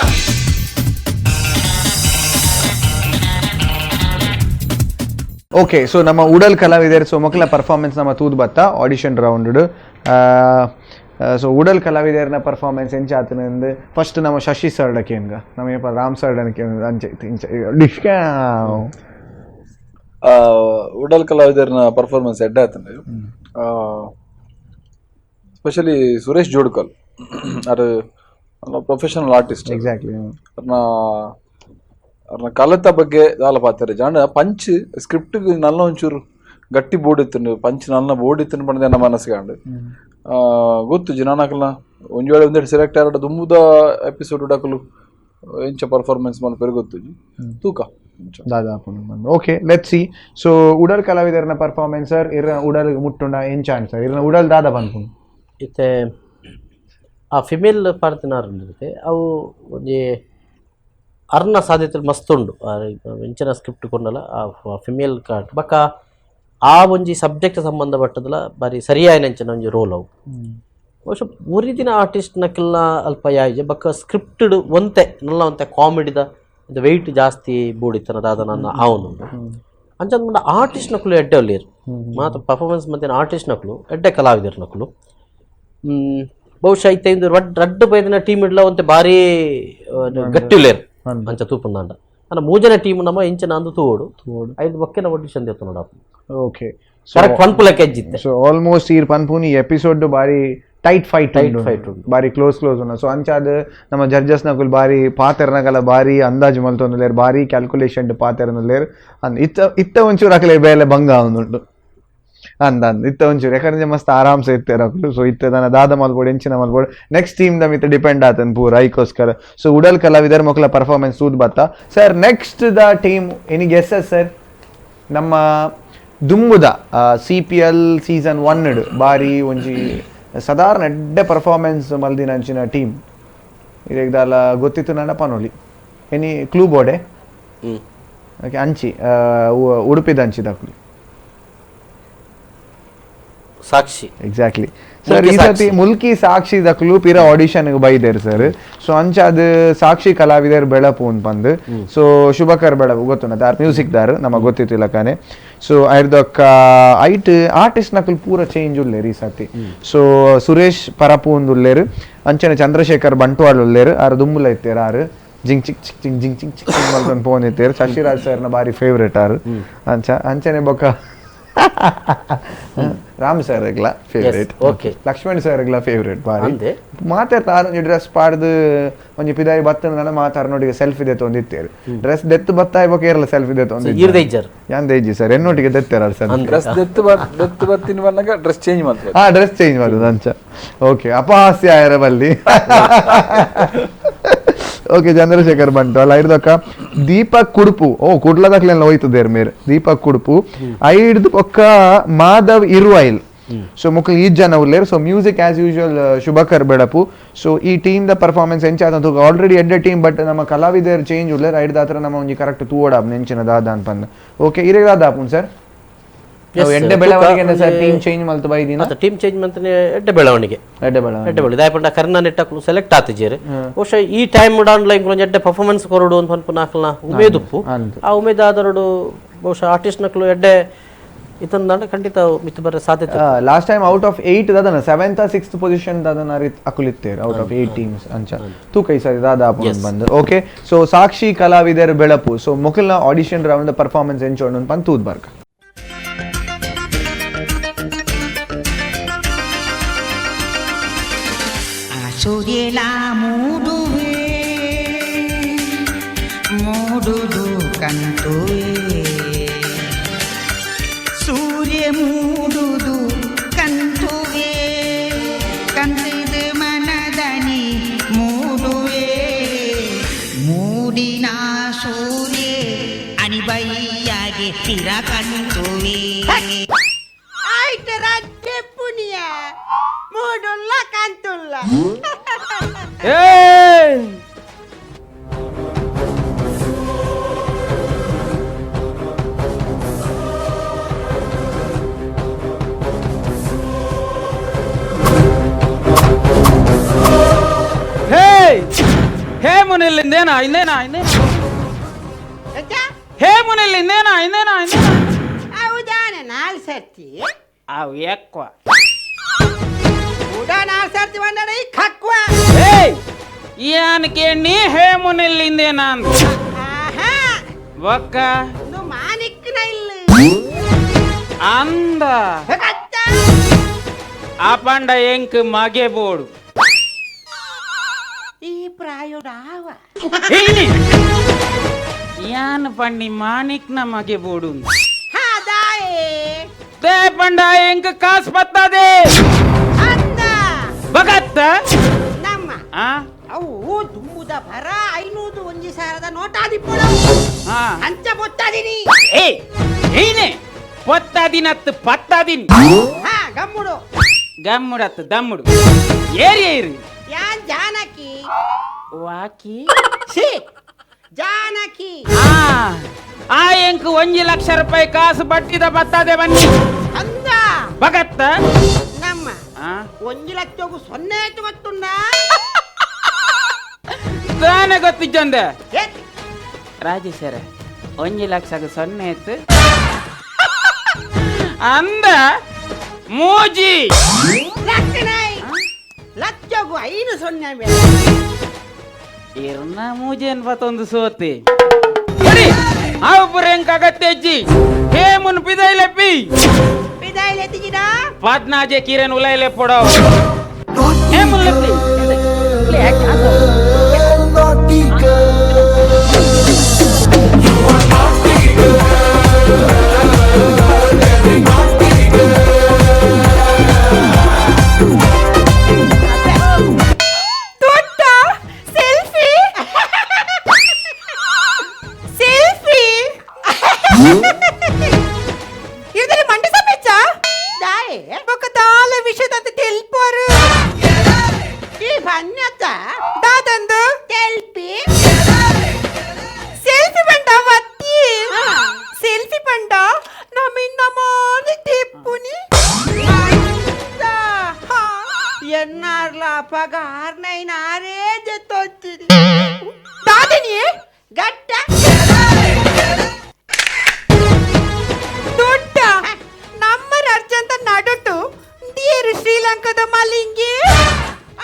ಓಕೆ ಸೊ ನಮ್ಮ ಉಡಲ್ ಕಲಾವಿದರು ಸೊ ಮಕ್ಕಳ ಪರ್ಫಾರ್ಮೆನ್ಸ್ ನಮ್ಮ ತೂದ್ ಬತ್ತ audition round. So ಉಡಲ್ ಕಲಾವಿದರ್ನ performance ಎಂಚಾತನಂದು first ನಮ್ಮ ಶಶಿ ಸರ್ಡಕೇನ್ಗ ನಮ್ಮ ಏಪ ರಾಮ್ ಸರ್ಡನಕ್ಕೆ ಅಂಚೆ ಇಂಚ ಡಿಷ್ಕ್ಯಾ ಉಡಲ್ ಕಲಾವಿದರ್ನ ಪರ್ಫಾರ್ಮೆನ್ಸ್ ಎಡ್ಡೆ ಆತಂದೆ. ಸ್ಪೆಷಲಿ ಸುರೇಶ್ ಜೋಡ್ಕಲ್ ಅದು professional artist. Exactly ಅವ್ರನ್ನ ಅವ್ರನ್ನ ಕಲತ ಬಗ್ಗೆ ದಾಲ ಪಾತಾರೆ ಜಾಣ ಪಂಚ್ ಸ್ಕ್ರಿಪ್ಟ್ ನಲ್ಲ ಒಂಚೂರು ಗಟ್ಟಿ ಬೋರ್ಡ್ ಇತ್ತು ಪಂಚ್ ನಲ್ಲ ಬೋರ್ಡ್ ಇತ್ತು ಪಂಡದೆ ನಮ್ಮ ಮನಸ್ಸಿಗಾಂಡು ಗೊತ್ತು ಜಿನಾನಕಲ್ನ ಒಂಜಿ ವೇಳೆ ಒಂದೆರಡು ಸೆಲೆಕ್ಟ್ ಆಡ ದುಂಬುದ ಎಪಿಸೋಡ್ ಉಡಕಲು ಎಂಚ ಪರ್ಫಾರ್ಮೆನ್ಸ್ ಮಲ್ಪೆರ್ ಗೊತ್ತು ತೂಕ ದಾದಾ okay let see. So ಉಡಲ್ ಕಲಾವಿದರ್ನ performance sir ಇರ ಉಡಲ್ ಮುಟ್ಟುಂಡ ಎಂಚ ಸರ್ ಇರನ ಉಡಲ್ ದಾದಾ ಪನ್ಪುಂಡು ಇತ್ತೆ ಆ ಫಿಮೇಲ್ ಪಾಡ್ತಿನಾರ್ ಅವು ಒಂಜಿ ಅರ್ನ ಸಾಧ್ಯತೆ ಮಸ್ತ್ ಉಂಡು ಎಂಚಿನ ಸ್ಕ್ರಿಪ್ಟ್ ಕೊರ್ನಲ ಆ ಫಿಮೇಲ್ ಕಾರ್ಡ್ ಬೊಕ್ಕ ಆ ಒಂಜಿ ಸಬ್ಜೆಕ್ಟ್ ಸಂಬಂಧಪಟ್ಟದಲ ಬಾರಿ ಸರಿಯಾಯಿನ ಅಂಚಿನ ಒಂಜಿ ರೋಲ್ ಅವು. ಬಹುಶಃ ಒರಿದಿನ ಆರ್ಟಿಸ್ಟ್ ನಕಲ್ನ ಅಲ್ಪ ಯಾಯಿಜೆ ಬೊಕ್ಕ ಸ್ಕ್ರಿಪ್ಟೆಡ್ ಒಂತೆ ನಲ್ಲ ಒಂತೆ ಕಾಮಿಡಿದ ವೆಯ್ಟ್ ಜಾಸ್ತಿ ಬೋಡಿತ್ತನ ದಾದ ನನ್ನ ಆವೊಂದುಂಡು. ಅಂಚಂದ್ ಆರ್ಟಿಸ್ಟ್ ನಕುಲು ಎಡ್ಡೆ ಉಲ್ಲೆರ್ ಮಾತ ಪರ್ಫಾರ್ಮೆನ್ಸ್ ಮತ್ತಿನ ಆರ್ಟಿಸ್ಟ್ ನಕುಲು ಎಡ್ಡೆ ಕಲಾವಿದರ್ ನಕುಲು. ಬಹುಶಃ ಇತ್ತೆ ಇಂದು ರಡ್ಡ್ ಬೈದಿನ ಟೀಮ್ ಇಡ್ಲ ಒಂತೆ ಬಾರಿ ಗಟ್ಟಿ ಉಲ್ಲೆರ್ ಅಂಚ ತೂಪುಂದಾಂಡ ಅಂಡ ಮೂಜನೆ ಟೀಮ್ ನಮ್ಮ ಇಂಚಿನ ಅಂದು ತೂವೊಡು ಐದು ಬೊಕ್ಕೆನ ಆಡಿಷನ್ ದೆತ್ತೊನೊಡು ಓಕೆ ಕರೆಕ್ಟ್ ಪನ್ಪುಲಕ್ಕೆ ಎಜ್ಜಿತ್ತೆ. ಸೊ ಆಲ್ಮೋಸ್ಟ್ ಈರ್ ಪನ್ಪುನಿ ಎಪಿಸೋಡ್ ಬಾರಿ tight fight tight fight ಬಾರಿ ಕ್ಲೋಸ್ ಕ್ಲೋಸ್ ಉಂಡು. ಸೊ ಅಂಚಾದ್ ನಮ್ಮ ಜಡ್ಜಸ್ ನಕುಲು ಬಾರಿ ಪಾತೆರ್ನಗಲ ಬಾರಿ ಅಂದಾಜು ಮಲ್ತೊಂದುಲ್ಲೆರ್ ಬಾರಿ ಕ್ಯಾಲ್ಕುಲೇಷನ್ ಪಾತೆರ್ನುಲ್ಲೆರ್ ಅಂದ್ ಇತ್ತ ಇತ್ತ ಒಂಚೂರು ಅಕಲೆ ಬೇಲೆ ಭಂಗ ಆವೊಂದುಂಡು ಅಂದ ಅಂದ್ ಇತ್ತ ಒಂಚೂರು ಯಾಕಂದ್ರೆ ಮಸ್ತ್ ಆರಾಮ್ಸೆ ಇತ್ತೆರ್ ಅಕುಲು. ಸೊ ಇತ್ತೆ ದಾನ ದಾದ ಮಲ್ಪೊಡು ಎಂಚಿನ ಮಲ್ಪೊಡು ನೆಕ್ಸ್ಟ್ ಟೀಮ್ the ಮಿತ್ತ ಡಿಪೆಂಡ್ ಆತನ್ ಪೂರ ಐಕೋಸ್ಕರ. ಸೊ ಉಡಲ್ ಕಲಾವಿದರ್ ಮೊಕಲ ಪರ್ಫಾರ್ಮೆನ್ಸ್ ತೂದ್ ಬತ್ತ sir. Next the team any guesses sir? ನಮ್ಮ ದುಂಬುದ CPL season 1 ಬಾರಿ ಒಂಜಿ ಸಾಧಾರಣ ಎಡ್ಡೆ ಪರ್ಫಾರ್ಮೆನ್ಸ್ ಮಲ್ದಿನ ಅಂಚಿನ ಟೀಮ್ ಇದಾಲ ಗೊತ್ತಿತ್ತು ನನ್ನ ಪನೋಲಿ ಎನಿ ಕ್ಲೂ ಬೋರ್ಡೆ ಓಕೆ ಅಂಚಿ ಉಡುಪಿದ ಅಂಚಿದಕ್ಲು ಸಾಕ್ಷಿ. ಎಕ್ಸಾಕ್ಟ್ಲಿ ಸರ್ ಈ ಸತಿ ಮುಲ್ಕಿ ಸಾಕ್ಷಿ ದಕ್ಲು ಪಿರ ಆಡಿಷನ್ ಬೈದೇರ್ ಸರ್. ಸೊ ಅಂಚಾದ ಸಾಕ್ಷಿ ಕಲಾವಿದರ್ ಬೆಳಪು ಅಂತ ಬಂದು ಸೊ ಶುಭಕರ್ ಬೆಳಪು ಗೊತ್ತು ದಾರ್ ಮ್ಯೂಸಿಕ್ ದಾರ್ ನಮಗೆ ಗೊತ್ತಿತ್ತಿಲ್ಲ ಕಾನೆ. ಸೊ ಐರ್ದೊಕ್ಕ ಐಟ್ ಆರ್ಟಿಸ್ಟ್ ನಕಲು ಪೂರ ಚೇಂಜ್ ಉಲ್ಲೇರು ಈ ಸತಿ. ಸೊ ಸುರೇಶ್ ಪರಪು ಒಂದು ಉಲ್ಲೇರು ಅಂಚನೆ ಚಂದ್ರಶೇಖರ್ ಬಂಟ್ವಾಳ್ ಉಲ್ಲೇರು ಆರು ದುಂಬುಲ ಇತ್ತೇರು ಆರು ಜಿಂಗ್ ಚಿಕ್ ಚಿಕ್ ಜಿಂಗ್ ಜಿಂಗ್ ಚಿಕ್ ಚಿಕ್ ಚಿಂಗ್ ಮಲ್ತೊಂದು ಫೋನ್ ಇತ್ತೇರು ಶಶಿರಾಜ್ ಸರ್ನ ಬಾರಿ ಫೇವ್ರೇಟ್ ಆರು ಅಂಚ ಅಂಚನೆ ಬೊಕ್ಕ ರಾಮ್ ಸರ್ ಗ್ಲಾ favourite okay Lakshman sir ಗ್ಲಾ favourite ಬಾರಿ ಮಾತಾಡ್ತಾ ಡ್ರೆಸ್ ಪಾಡ್ದು ಒಂಜಿ ಪಿದಾಯಿ ಬತ್ತನ ಮಾತಾಡ ನೋಡಿ ಸೆಲ್ಫಿ ದೆತ್ತು ಒಂದಿತ್ತೇರು ಡ್ರೆಸ್ ದೆತ್ತು ಬತ್ತಾ ಇವ ಕೇರಳ ಸೆಲ್ಫಿ ದೆತ್ತು ಒಂದು ಯಾನ್ ದೇಜಿ ಸರ್ ಎನ್ನೊಟ್ಟಿಗೆ ದೆತ್ತೇರ ಸರ್ ಡ್ರೆಸ್ ದೆತ್ತು ದೆತ್ತು ಬತ್ತಿನ ಬಂದಾಗ ಡ್ರೆಸ್ ಚೇಂಜ್ ಮಾಡ್ತಾರೆ. ಹಾ ಡ್ರೆಸ್ ಚೇಂಜ್ ಮಾಡುದು ಅಂಚ ಓಕೆ ಅಪಹಾಸ್ಯ ಆಯರ ಬಲ್ಲಿ. ಓಕೆ ಚಂದ್ರಶೇಖರ್ ಬಂಟು ಅಲ್ಲ ಐಡ್ದಕ್ಕ ದೀಪಕ್ ಕುಡುಪು ಓ ಕುಡ್ಲದಕ್ಲೆಲ್ಲ ಹೋಯ್ತದೇರ್ ಮೇರ್ ದೀಪಕ್ ಕುಡುಪು ಐಡ್ದು ಪೊಕ್ಕ ಮಾಧವ್ ಇರುವೈಲ್. ಸೊ ಮುಖ ಈ ಜನ ಉಲ್ಲೇರ್. So music as usual Shubhakar Belapu. So ಈ team the performance ಎಂಚ ಆದಂತ ಆಲ್ರೆಡಿ ಎಡ್ಡೆ ಟೀಮ್ ಬಟ್ ನಮ್ಮ ಕಲಾವಿದರ್ ಚೇಂಜ್ ಉಲ್ಲೇರ್ ಐಡ್ದ ಹತ್ರ ನಮ್ಮ ಒಂಜಿ ಕರೆಕ್ಟ್ ತೂವಡ ನೆಂಚಿನ ದಾದ ಅನ್ಪಂದ. ಓಕೆ ಇರೇಗ ದಾದ ಆಪುನ್ ಸರ್ ಎಡ್ಡೆ ಬೆಳವಣಿಗೆ sir team change ಮಲ್ತು ಬೈದಿನ team change ಮಂತನೆ ಎಡ್ಡೆ ಬೆಳವಣಿಗೆ ಎಡ್ಡೆ ಬೆಳವಣಿಗೆ ಎಡ್ಡೆ ಬೆಳವಣಿಗೆ ದಾಯಪಂಡ ಕರ್ನಾ ನೆಟ್ಟಕ್ಲು ಸೆಲೆಕ್ಟ್ ಆತಿಜೇರು ಬಹುಶಃ ಈ ಟೈಮ್ ಡಾನ್ ಲೈನ್ ಎಡ್ಡೆ ಪರ್ಫಾರ್ಮೆನ್ಸ್ ಕೊರಡು ಅಂತ ಪನ್ಪುನ ಅಕ್ಲ್ನ ಉಮೇದುಪ್ಪು ಆ ಉಮೇದಾದರಡು ಬಹುಶಃ ಆರ್ಟಿಸ್ಟ್ ನಕ್ಲು ಎಡ್ಡೆ ಇತಂದಾಂಡ ಖಂಡಿತ ಮಿತ್ತು ಬರ ಸಾಧ್ಯತೆ. Last time out of 8 ದಾದನ 7th 6th position ದಾದನ ಅಕುಲಿತ್ತೇರು out of 8 teams ಅಂಚ ತೂಕೈ ಸರಿ ದಾದಾ ಬಂದು. ಓಕೆ ಸೊ ಸಾಕ್ಷಿ ಕಲಾವಿದರ್ ಬೆಳಪು ಸೊ ಮೊಕಲ್ನ audition round performance ಎಂಚೋಣ ಪಂದ್ ತೂದ್ ಬರ್ಕ. ಸೂರ್ಯಲ ಮೂಡುವೆ ಮೂಡುದು ಕಂತುವೆ ಸೂರ್ಯ ಮೂಡುದು ಕಂತುವೆ ಕಂತಿದು ಮನದನಿ ಮೂಡುವೆ ಮೂಡಿನ ಸೂರ್ಯ ಅನಿಬೈಯಾಗೆ ತಿರ ಕಂತುವೆ ಆಯ್ತು ರಾಜ್ಯ ಪುಣ್ಯ ಮೂಡುಲ್ಲ ಕಂತುಲ್ಲ. ಹೇ ಮುನಿಲ್ಲಿಂದೇನಾ ಇಂದೇನಾ ಇಂದೇನಾ ಹೇ ಮುನಿಲ್ಲಿಂದೇನಾ ಇಂದೇನಾ ಇಂದೇನಾ ಹೌದಾನೆ ನಾಲ್ ಸರ್ತಿ ಅವು ಎಕ್ವ ಕೂಡ ನಾಲ್ ಸರ್ತಿ ಬಂದಡ ಈ ಖಕ್ವ. ಏಯ್ ಯಾನ್ ಕೇಣಿ ಹೇ ಮುನಿಲ್ಲಿಂದೇನಾ ಅಂತ ಬೊಕ್ಕ ಒಂದು ಮಾನಿಕ್ನ ಇಲ್ಲ ಅಂದ ಆಪಂಡ ಎಂಕ್ ಮಗೆ ಬೋಡು ಈ ಪ್ರಾಯೋಡಾವ ಯಾನ್ ಪಣ್ಣಿ ಮಾಣಿಕ್ನ ಮಗೆ ಬೋಡು ದಾಯೇ ತೇ ಪಂಡ ಎಂಕ್ ಕಾಸ್ ಪತ್ತದೆ ಅಂದ ಬಗತ್ತ ನಮ್ಮ ಆ ಅವು ತುಂಬುದ ಭರ 500 1000 ನೋಟಾದಿಪ್ಪಳು ಅಂಚ ಬೊತ್ತಾದಿನಿ. ಏ ಏನೇ ಪೊತ್ತಾದಿನತ್ತು ಪತ್ತಾದಿನಿ. ಹಾ ಗಮ್ಮುಡು ಗಮ್ಮುಡತ್ತು ದಮ್ಮುಡು ಏರಿ ಏರಿ ಯಾನ್ ಜಾನಕಿ ವಾಕಿ ಸಿ ಜಾನಕಿ. ಆ ಎಂಕ್ 1 ಲಕ್ಷ ರೂಪಾಯಿ ಕಾಸು ಬಟ್ಟಿದ ಬತ್ತದೆ ಬನ್ನಿ ಅಂದ ಬಗತ್ತ ನಮ್ಮ 1 ಲಕ್ಷಕ್ಕೂ 0 ಆಯ್ತು ಗೊತ್ತುಂಡ ತಾನೇ ಗೊತ್ತಿದ್ದಂದೆ ರಾಜೇಶ್ವರ 1 ಲಕ್ಷಕ್ಕೆ 0 ಆಯ್ತು ಅಂದ ಮೂಜಿ ಲಕ್ಷಗೂ 5 0 ಮೇಲೆ ಇರ್ನ ಮೂಜೇನ್ ಬತ್ತೊಂದು ಸೋತಿ ಆವು ಎಂಕ್ ಅಗತ್ಯ ಅಜ್ಜಿ ಹೇಮುನ್ ಪಿದೈಲೆಪ್ಪಿ ಪಿದೈಲೆತ್ತಿಗಿಡ ಪದ್ನಾಜೆ ಕಿರಣ್ ಉಲೈಲೆ ಪೊಡೋ ಹೇಮುನ್ ಲೆಪ್ಪಿ ಇದರಲ್ಲಿ ಮಂಡಿ ಸಮೇಚ ದಾಯೆ ಬೊಕ್ಕ ದಾಲ ವಿಷಯದಂತ ತೆಲ್ಪೋರು ಈ ಬನ್ನತ ದಾದಂದು ತೆಲ್ಪಿ ಸೆಲ್ಫಿ ಬಂಡ ವತ್ತಿ ಸೆಲ್ಫಿ ಬಂಡ ನಮ್ಮಿಂದ ಮಾನಿ ತೆಪ್ಪುನಿ ಎನ್ನಾರ್ಲ ಅಪಗ ಆರ್ನೈನ್ ಆರೇ ಜೊತ್ತೊತ್ತಿರಿ ದಾದನಿ ಗಟ್ಟ ದೊಡ್ಡ ನಮ್ಮ ಅರ್ಜಂತ ನಡುಟು ದೇರು ಶ್ರೀಲಂಕಾದ ಮಾಲಿಂಗಿ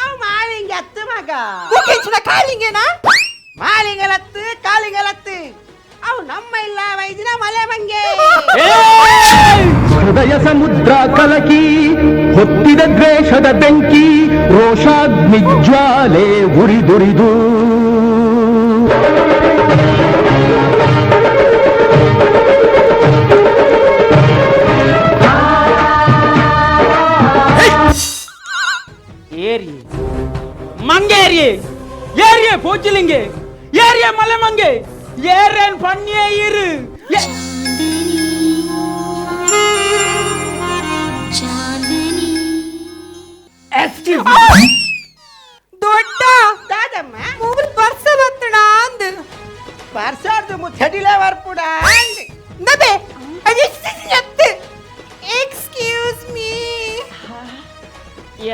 ಅವು ಮಾಲಿಂಗಿ ಅತ್ತು ಮಗ ಮುಖೇಶನ ಕಾಲಿಂಗೇನಾ ಮಾಲಿಂಗಲತ್ತು ಕಾಲಿಂಗಲತ್ತು ಅವು ನಮ್ಮ ಇಲ್ಲ ವೈದಿನ ಮಲೆ ಮಂಗೆ. ಹೃದಯ ಸಮುದ್ರ ಕಲಕಿ ಹೊತ್ತಿದ ದ್ವೇಷದ ಬೆಂಕಿ ರೋಷಾಗ್ನಿ ಜ್ವಾಲೆ ಉರಿದುರಿದು ಏರಿ ಮಂಗೇರಿ ಏರಿಯೇ போச்சிலிங்க ஏரியே மலை மங்கே ஏறன் பண்ணியே இரு. ದೊಡ್ಡ ದಾದಮ್ಮ ಮೂರು ವರ್ಷ ಬತ್ತಣ ಅಂದು ವರ್ಷಾರ್ದು ಮುಚ್ಚಡಿಲೇ ವರ್ಪುಡ ನಬೆ ಅದು excuse me.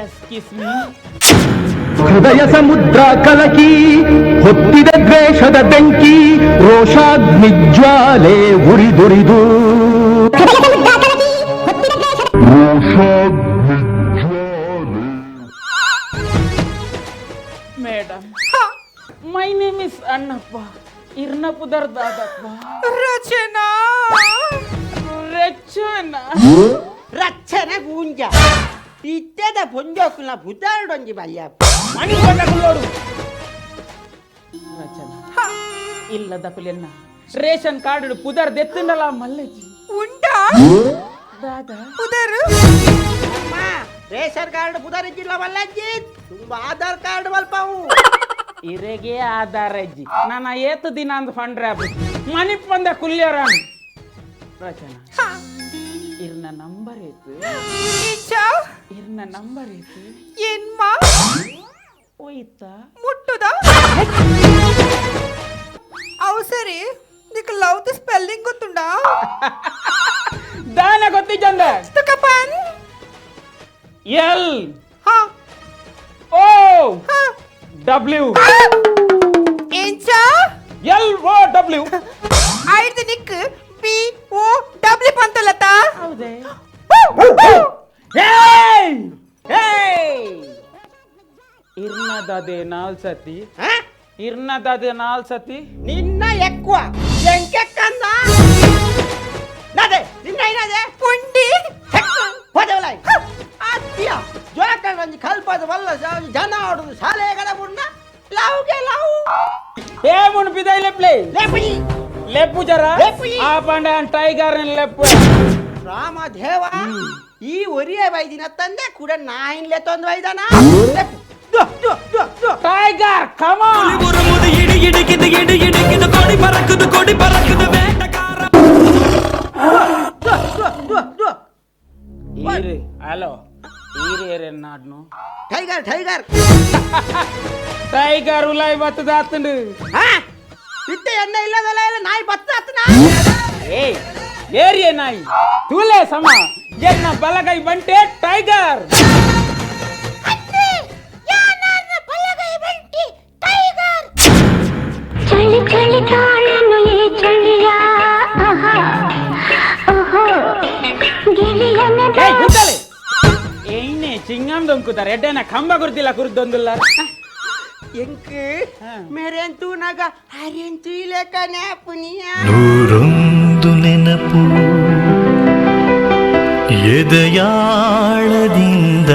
Excuse me. ಹೃದಯ ಸಮುದ್ರ ಕಲಕಿ ಹೊತ್ತಿದ ದ್ವೇಷದ ಬೆಂಕಿ ರೋಷಾಗ್ನಿ ಜ್ವಾಲೆ ಉರಿದುರಿದು madam, my name is Annappa. ಇರ್ನಪುದರ್ ದಾದಪ್ಪ. ರಚನಾ ರಚನಾ ರಚನೆ ಗೂಂಜ ಇತ್ತೆ ಇಲ್ಲದ ಪೊಂಜೋಕುಲ್ನ ಬುದ್ದಾರಡೊಂಜಿ ಮಲ್ಯ ಮಣಿ ರಚನಾ ಇಲ್ಲದ ಕುಲೆನ್ನ ರೇಷನ್ ಕಾರ್ಡ್ ಪುದರ್ ದೆತ್ತಂಡಲ ಮಲ್ಲಜ್ಜಿ ಉಂಟಾ ದಾದಾ ಪುದರ್ ರೇಷನ್ ಕಾರ್ಡ್ ಪುದರ್ ಇಜ್ಜಿಲ್ಲ ಮಲ್ಲಜ್ಜಿ ತುಂಬಾ ಆಧಾರ್ ಕಾರ್ಡ್ ಮಲ್ಪಾವು ಇರೆಗೆ ಆಧಾರ ಅಜ್ಜಿ ನಾನು ಏತು ದಿನ ಅಂದ್ ಫಂಡ್ರೆ ಮನಿಪ್ ಬಂದ ಕುಲ್ಯರ ರಚನಾ ಇರ್ನ ನಂಬರ್ ಏತು ಇರ್ನ ನಂಬರ್ ಏತು ಏನ್ಮಾ ಹೋಯ್ತಾ ಮುಟ್ಟುದ ಅವು ಸರಿ నీకు love the spelling ಗೊತ್ತುಂಡಾ ದಾನ ಗೊತ್ತಿಜ್ಜಂದ ತುಕಪನ್ ಎಲ್ ಹಾ ಓ ಡಬ್ಲ್ಯೂ ಎಂಚಾ L O W ಐದು Nick B O W ಪಂತಲತಾ ಹೌದೇ ಏಯ್ ಏಯ್ ಇರ್ನದದೆ ನಾಲ್ ಸತಿ ಇರ್ನದದೆ ನಾಲ್ ಸತಿ ನಿನ್ನ ఎక్కువ ಎಂಕೆಕ್ಕಂದ ನಾದೆ ನಿನ್ನ ಏನಾದೆ ಪುಂಡಿ ಹೋದವಲೈ ಅತ್ತಿಯ ಜೋಕಂಜಿ ಕಲ್ಪದ ವಲ್ಲ ಜನ ಆಡುದು ಶಾಲೆಗಳ ಮುನ್ನ ಲಾವುಗೆ ಲಾವು ఏ మున్ బిదై లేప్లే లేపుయి లేపు జరా ఆ పండ టైగర్ లేపు ರಾಮದೇವ ಈ ಒರಿಯ ವೈದಿನ ತಂದೆ ಕೂಡ ನಾಯಿನ್ಲೆ ತಂದು ವೈದನ tiger come on உருமுது இடி இடிக்குது இடி இடிக்குது கொடி பறக்குது கொடி பறக்குது வேட்டக்கார ಈರೆ ಹಲೋ ಈರೆ ಏರೆನ್ನಾಡ್ನು tiger tiger tiger ಉಲಾಯ್ ಬತ್ತದ ಆತಂಡು ಇತ್ತೆ ಎಣ್ಣೆ ಇಲ್ಲದಲ್ಲ ಇಲ್ಲ ನಾಯಿ ಬತ್ತ ಆತನ ಏಯ್ ಏರಿಯೇ ನಾಯಿ ತೂಲೆ ಸಮ ಎನ್ನ ಬಲಗೈ ಬಂಟೆ ಟೈಗರ್ ಚಳಿ ಚಳಿ ತಾಳನು ಈ ಚಳಿಯ ಆಹಾ ಓಹೋ ಗಿಳಿಯನ ಏಯ್ ಗುಂತಲೆ ಏಯ್ನೆ ಚಿಂಗಂ ದೊಂಕುದಾರೆ ಎಡ್ಡೆನ ಕಂಬ ಗುರ್ತಿಲ್ಲ ಕುರ್ದೊಂದುಲ್ಲ ಎಂಕ್ ಮೇರೆಂತೂ ನಗ ಅರೆಂತೂ ಇಲ್ಲಕನೆ ಪುನಿಯ ನೂರೊಂದು ನೆನಪು ಎದೆಯಾಳದಿಂದ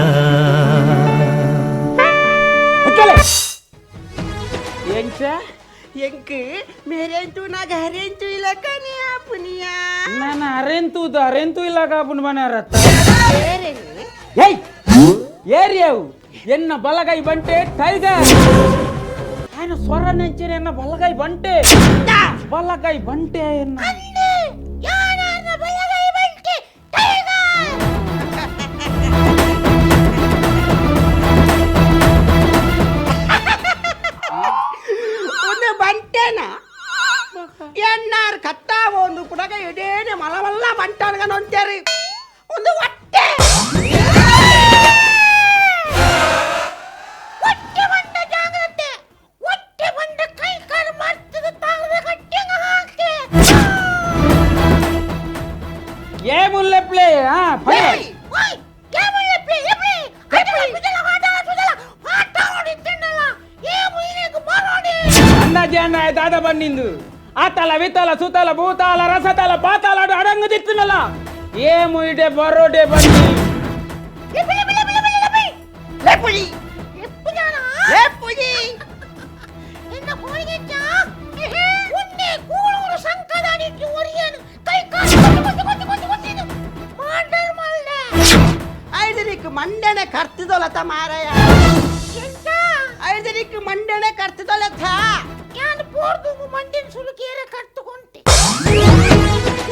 ಎಂಚ ಎಂಕ್ ಮೇರೆಂತೂ ನಗ ಅರೆಂತೂ ಇಲ್ಲಕನೆ ಪುನಿಯ ನಾನು ಅರೆಂತೂದು ಅರೆಂತೂ ಇಲ್ಲ ಕಾಪುನ ಮನೆ ಏಯ್ ಏರಿಯಾವು ಎನ್ನ ಬಲಗೈ ಬಂಟೆ ಟೈಗರ್ ఆయన ಸ್ವರ ನೆಂಚಿನ ಎನ್ನ ಬಲಗೈ ಬಂಟೆ ಬಲಗೈ ಬಂಟೆ ಎನ್ನ ಒಂದು ಬಂಟೆನ ಎನ್ನಾರ್ ಕತ್ತಾವ ಒಂದು ಪುಡಗ ಇಡೇನೆ ಮಲವಲ್ಲ ಬಂಟನ್ಗನ ಅಂತಾರೆ ಒಂದು ಹೊಟ್ಟೆ ಹೊಟ್ಟೆ ಬಂದ ಜಾಗ್ರತೆ ಹೊಟ್ಟೆ ಬಂದ ಕೈ ಕಾಲು ಮಾಡ್ತದ ತಾಳದ ಗಟ್ಟಿಗೆ ಹಾಕಿ ఏ ముల్లెప్లే ఆ ಓಯ್ ಓಯ್ ಕೇಮಲ್ಲೆಪ್ಲೆ ಎಪ್ಲೆ ಅಡಲ ಬಿದಲ ಹಾಡಲ ಬಿದಲ ಹಾಟಾಡಿ ತಿನ್ನಲ ಏ ಮುಯಿನೆಗೆ ಬರೋಡಿ ಅಂದಾಜೆ ಅಣ್ಣ ದಾದ ಬನ್ನಿಂದು ಆತಲ ವಿತಲ ಸುತಲ ಭೂತಾಲ ರಸತಲ ಪಾತಾಲ ಅಡಂಗು ತಿತ್ತನಲ್ಲ ಏ ಮುಯಿಡೆ ಬರೋಡೆ ಬನ್ನಿ ಲೆಪುಯಿ ಲೆಪುಯಿ ಎನ್ನ ಹೋಳಿಗೆ ಉನ್ನೆ ಕೂಳೂರು ಸಂಕದಾನಿಟ್ಟು ಒರಿಯನು ಕೈ ಕಾಲು ಕೊಟ್ಟು ಕೊಟ್ಟು ಕೊಟ್ಟು ಕೊಟ್ಟು ಮಾಡಲ್ ಮಲ್ಲೆ ಐದನಿಕ್ ಮಂಡನೆ ಕರ್ತಿದೊಲತ ಮಾರಾಯ ಐದನಿಕ್ ಮಂಡನೆ ಕರ್ತಿದೊಲತ ಯಾನ್ ಪೋರ್ದುಗು ಮಂಡಿನ ಸುಲುಕೇರ ಕರ್ತುಕೊಂಟೆ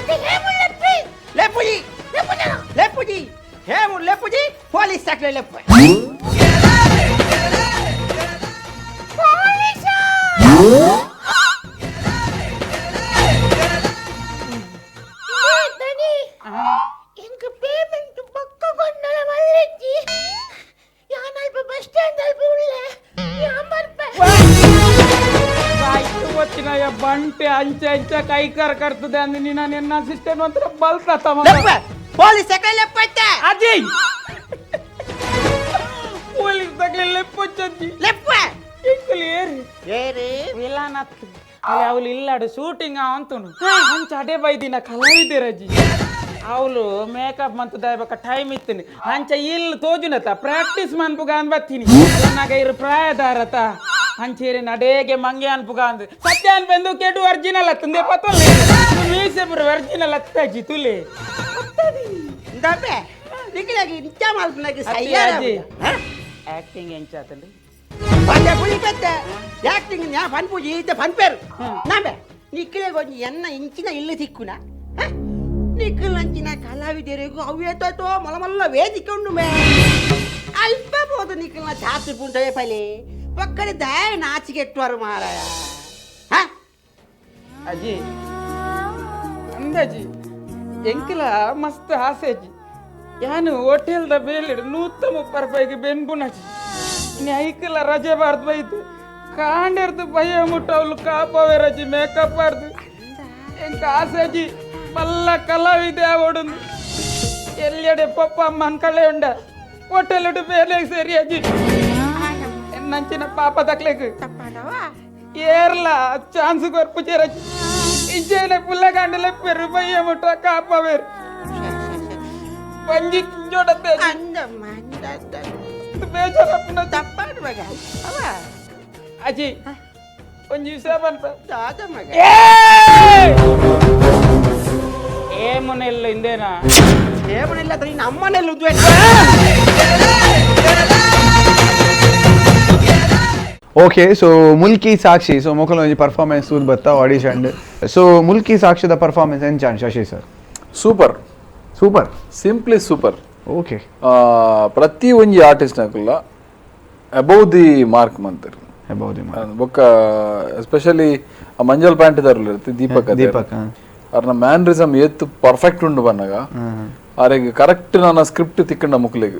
ಇದು ಹೇಮುಲ್ಲಪ್ಪಿ ಲೆಪುಯಿ ಲೆಪುಜನ ಲೆಪುಜಿ ಹೇಮು ಲೆಪುಜಿ ಪೊಲೀಸ್ ತಕ್ಲೆ ಲೆಪ್ಪ ಪೊಲೀಸ ದನಿ ಇಂಕ ಪೇಮೆಂಟ್ ಪಕ್ಕ ಕೊಂಡಲ ಮಲ್ಲಜ್ಜಿ ಯಾನ್ ಅಲ್ಪ ಬಸ್ ಸ್ಟ್ಯಾಂಡ್ ಅಲ್ಪ ಉಳ್ಳೆ ಯಾನ್ వచ్చిన బంటే అంచె అంచె కైకార్ కడుతుంది అంది నేను నిన్న సిస్టమ్ అంతా బల్తా తమ ಪೊಲೀಸ್ ತಕ್ಲೆ ಲೆಪ್ಪತ್ತೆ అజయ్ పోలీస్ తగ్లే లెప్పొచ్చంది ಲೆಪ್ಪ ఇంకులు ఏరి ಏರಿ ವಿಲಾನತ್ ಅಲ್ಲಿ ಅವಳು ಇಲ್ಲಾಡು ಶೂಟಿಂಗ್ ಅಂತನು ಅಂಚ ಅಡೆ ಬೈದಿನ ಕಲಾವಿದೆ ರಜಿ ಅವಳು ಮೇಕಪ್ ಮಂತು ದಾಯಬಕ ಟೈಮ್ ಇತ್ತಿನಿ ಅಂಚ ಇಲ್ಲಿ ತೋಜುನತ ಪ್ರಾಕ್ಟೀಸ್ ಮನ್ಪುಗ ಅಂದ್ ಬತ್ತೀನಿ ನಾಗ ಇರು ಪ್ರಾಯದಾರತ ಅಂಚೇರಿ ನಡೇಗೆ ಮಂಗೆ ಅನ್ಪುಗ ಅಂದ್ ಸತ್ಯ ಅನ್ಪೆಂದು ಕೆಡು ಒರಿಜಿನಲ್ ಅತ್ತಂದೆ ಪತ್ತೊಲ್ಲೆ ಮೀಸೆ ಪುರ ಒರಿಜಿನಲ್ ಅತ್ತಾಜಿ ತುಲೆ ಇಂದಾಪೆ ನಿಕ್ಲಾಗಿ ಇಂಚ ಮಲ್ಪನಾಗಿ ಸಯ್ಯಾರ ಆಕ್ಟಿಂಗ್ ಎಂಚಾತಂడి ಪಂದೆ ಪುಳಿಪತ್ತೆ ಆಕ್ಟಿಂಗ್ ಯಾ ಪನ್ಪುಜಿ ಈತ ಪನ್ಪೇರು ನಾಂಬೆ ನಿಕ್ಲೆ ಗೊಂಜಿ ಎನ್ನ ಇಂಚಿನ ಇಲ್ಲು ತಿಕ್ಕುನ ನಿಕ್ಕಲಂಚಿನ ಕಲಾವಿದರಿಗೂ ಅವೇತೋ ಮೊಲ ವೇದಿಕೆ ಉಂಡು ಮೇ ಅಲ್ಪ ಬೋದು ನಿಕ್ಕಲ್ನ ಚಾತು ಪುಂಟವೇ ಪಲಿ ಪಕ್ಕಡೆ ದಯ ನಾಚಿಗೆಟ್ಟುವರು ಮಾರಾಯ. ಅಜ್ಜಿ ಅಂದಾಜಿ ಎಂಕಲ ಮಸ್ತ್ ಆಸೆ ಅಜ್ಜಿ ಯಾನು ಹೋಟೆಲ್ದ ಬೇಲಿಡು 130 ರೂಪಾಯಿಗೆ ಬೆನ್ಬುನಜ್ಜಿ ಇನ್ನು ಐಕಲ ರಜೆ ಬಾರ್ದು ಬೈತು ಕಾಂಡಿರ್ದು ಭಯ ಮುಟ್ಟವಳು ಕಾಪವೇ ರಜಿ ಮೇಕಪ್ ಬಾರ್ದು ಎಂಕ ಆಸೆ ಅಜ್ಜಿ ಮಲ್ಲ ಕಲಾವಿದೆ ಅವಡೊಂದು ಎಲ್ಲೆಡೆ ಪಪ್ಪ ಅಮ್ಮ ಅನ್ಕಳೆ ಉಂಡ ಹೋಟೆಲ್ ಬೇಲೆ ಸರಿ ಅಜ್ಜಿ ಎನ್ನಂಚಿನ ಪಾಪ ತಕ್ಲೇಕು ಏರ್ಲ ಚಾನ್ಸ್ ಕೊರ್ಪು ಚೇರಜ್ಜಿ ಇಂಚೇನೆ ಪುಲ್ಲ ಕಾಂಡಲೆ ಪೆರು ಬಯ್ಯ ಮುಟ್ಟ ಕಾಪವೇರು ಪಂಜಿ ತಿಂಜೋಡತ್ತೆ ಬೇಜಾರಪ್ಪನ ತಪ್ಪಾಡು ಮಗ ಅವ ಅಜ್ಜಿ ಒಂಜಿ ವಿಷಯ ಪನ್ಪ ದಾದ ಮಗ ಏಮನೆಲ್ಲ ಇಂದೇನಾ ಏಮನೆಲ್ಲ ನಿನ್ನ ಅಮ್ಮನೆಲ್ಲ ಉದ್ವೆ. Okay so Mulki Sakshi so ಮೊಕಲ ಒಂಜಿ ಪರ್ಫಾರ್ಮೆನ್ಸ್ ತೂದು ಬತ್ತ ಆಡಿಷನ್ ಸೊ ಮುಲ್ಕಿ ಸಾಕ್ಷಿದ ಪರ್ಫಾರ್ಮೆನ್ಸ್ ಎಂಚಾನ್ Shashi sir? Super super simply super. Okay ಪ್ರತಿ ಒಂಜಿ ಆರ್ಟಿಸ್ಟ್ ನಕುಲ್ಲ above the mark ಮಂತರ್ above the mark ಬೊಕ್ಕ ಎಸ್ಪೆಷಲಿ ಆ ಮಂಜಲ್ ಪ್ಯಾಂಟ್ ದಾರುಲು ದೀಪಕ್ ದೀಪಕ್ ಅರ್ನ ಮ್ಯಾನರಿಸಮ್ ಏತ್ ಪರ್ಫೆಕ್ಟ್ ಉಂಡು ಬನ್ನಗ ಆರೆಗ್ ಕರೆಕ್ಟ್ ನನ್ನ ಸ್ಕ್ರಿಪ್ಟ್ ತಿಕ್ಕಂಡ ಮುಕ್ಲೆಗ್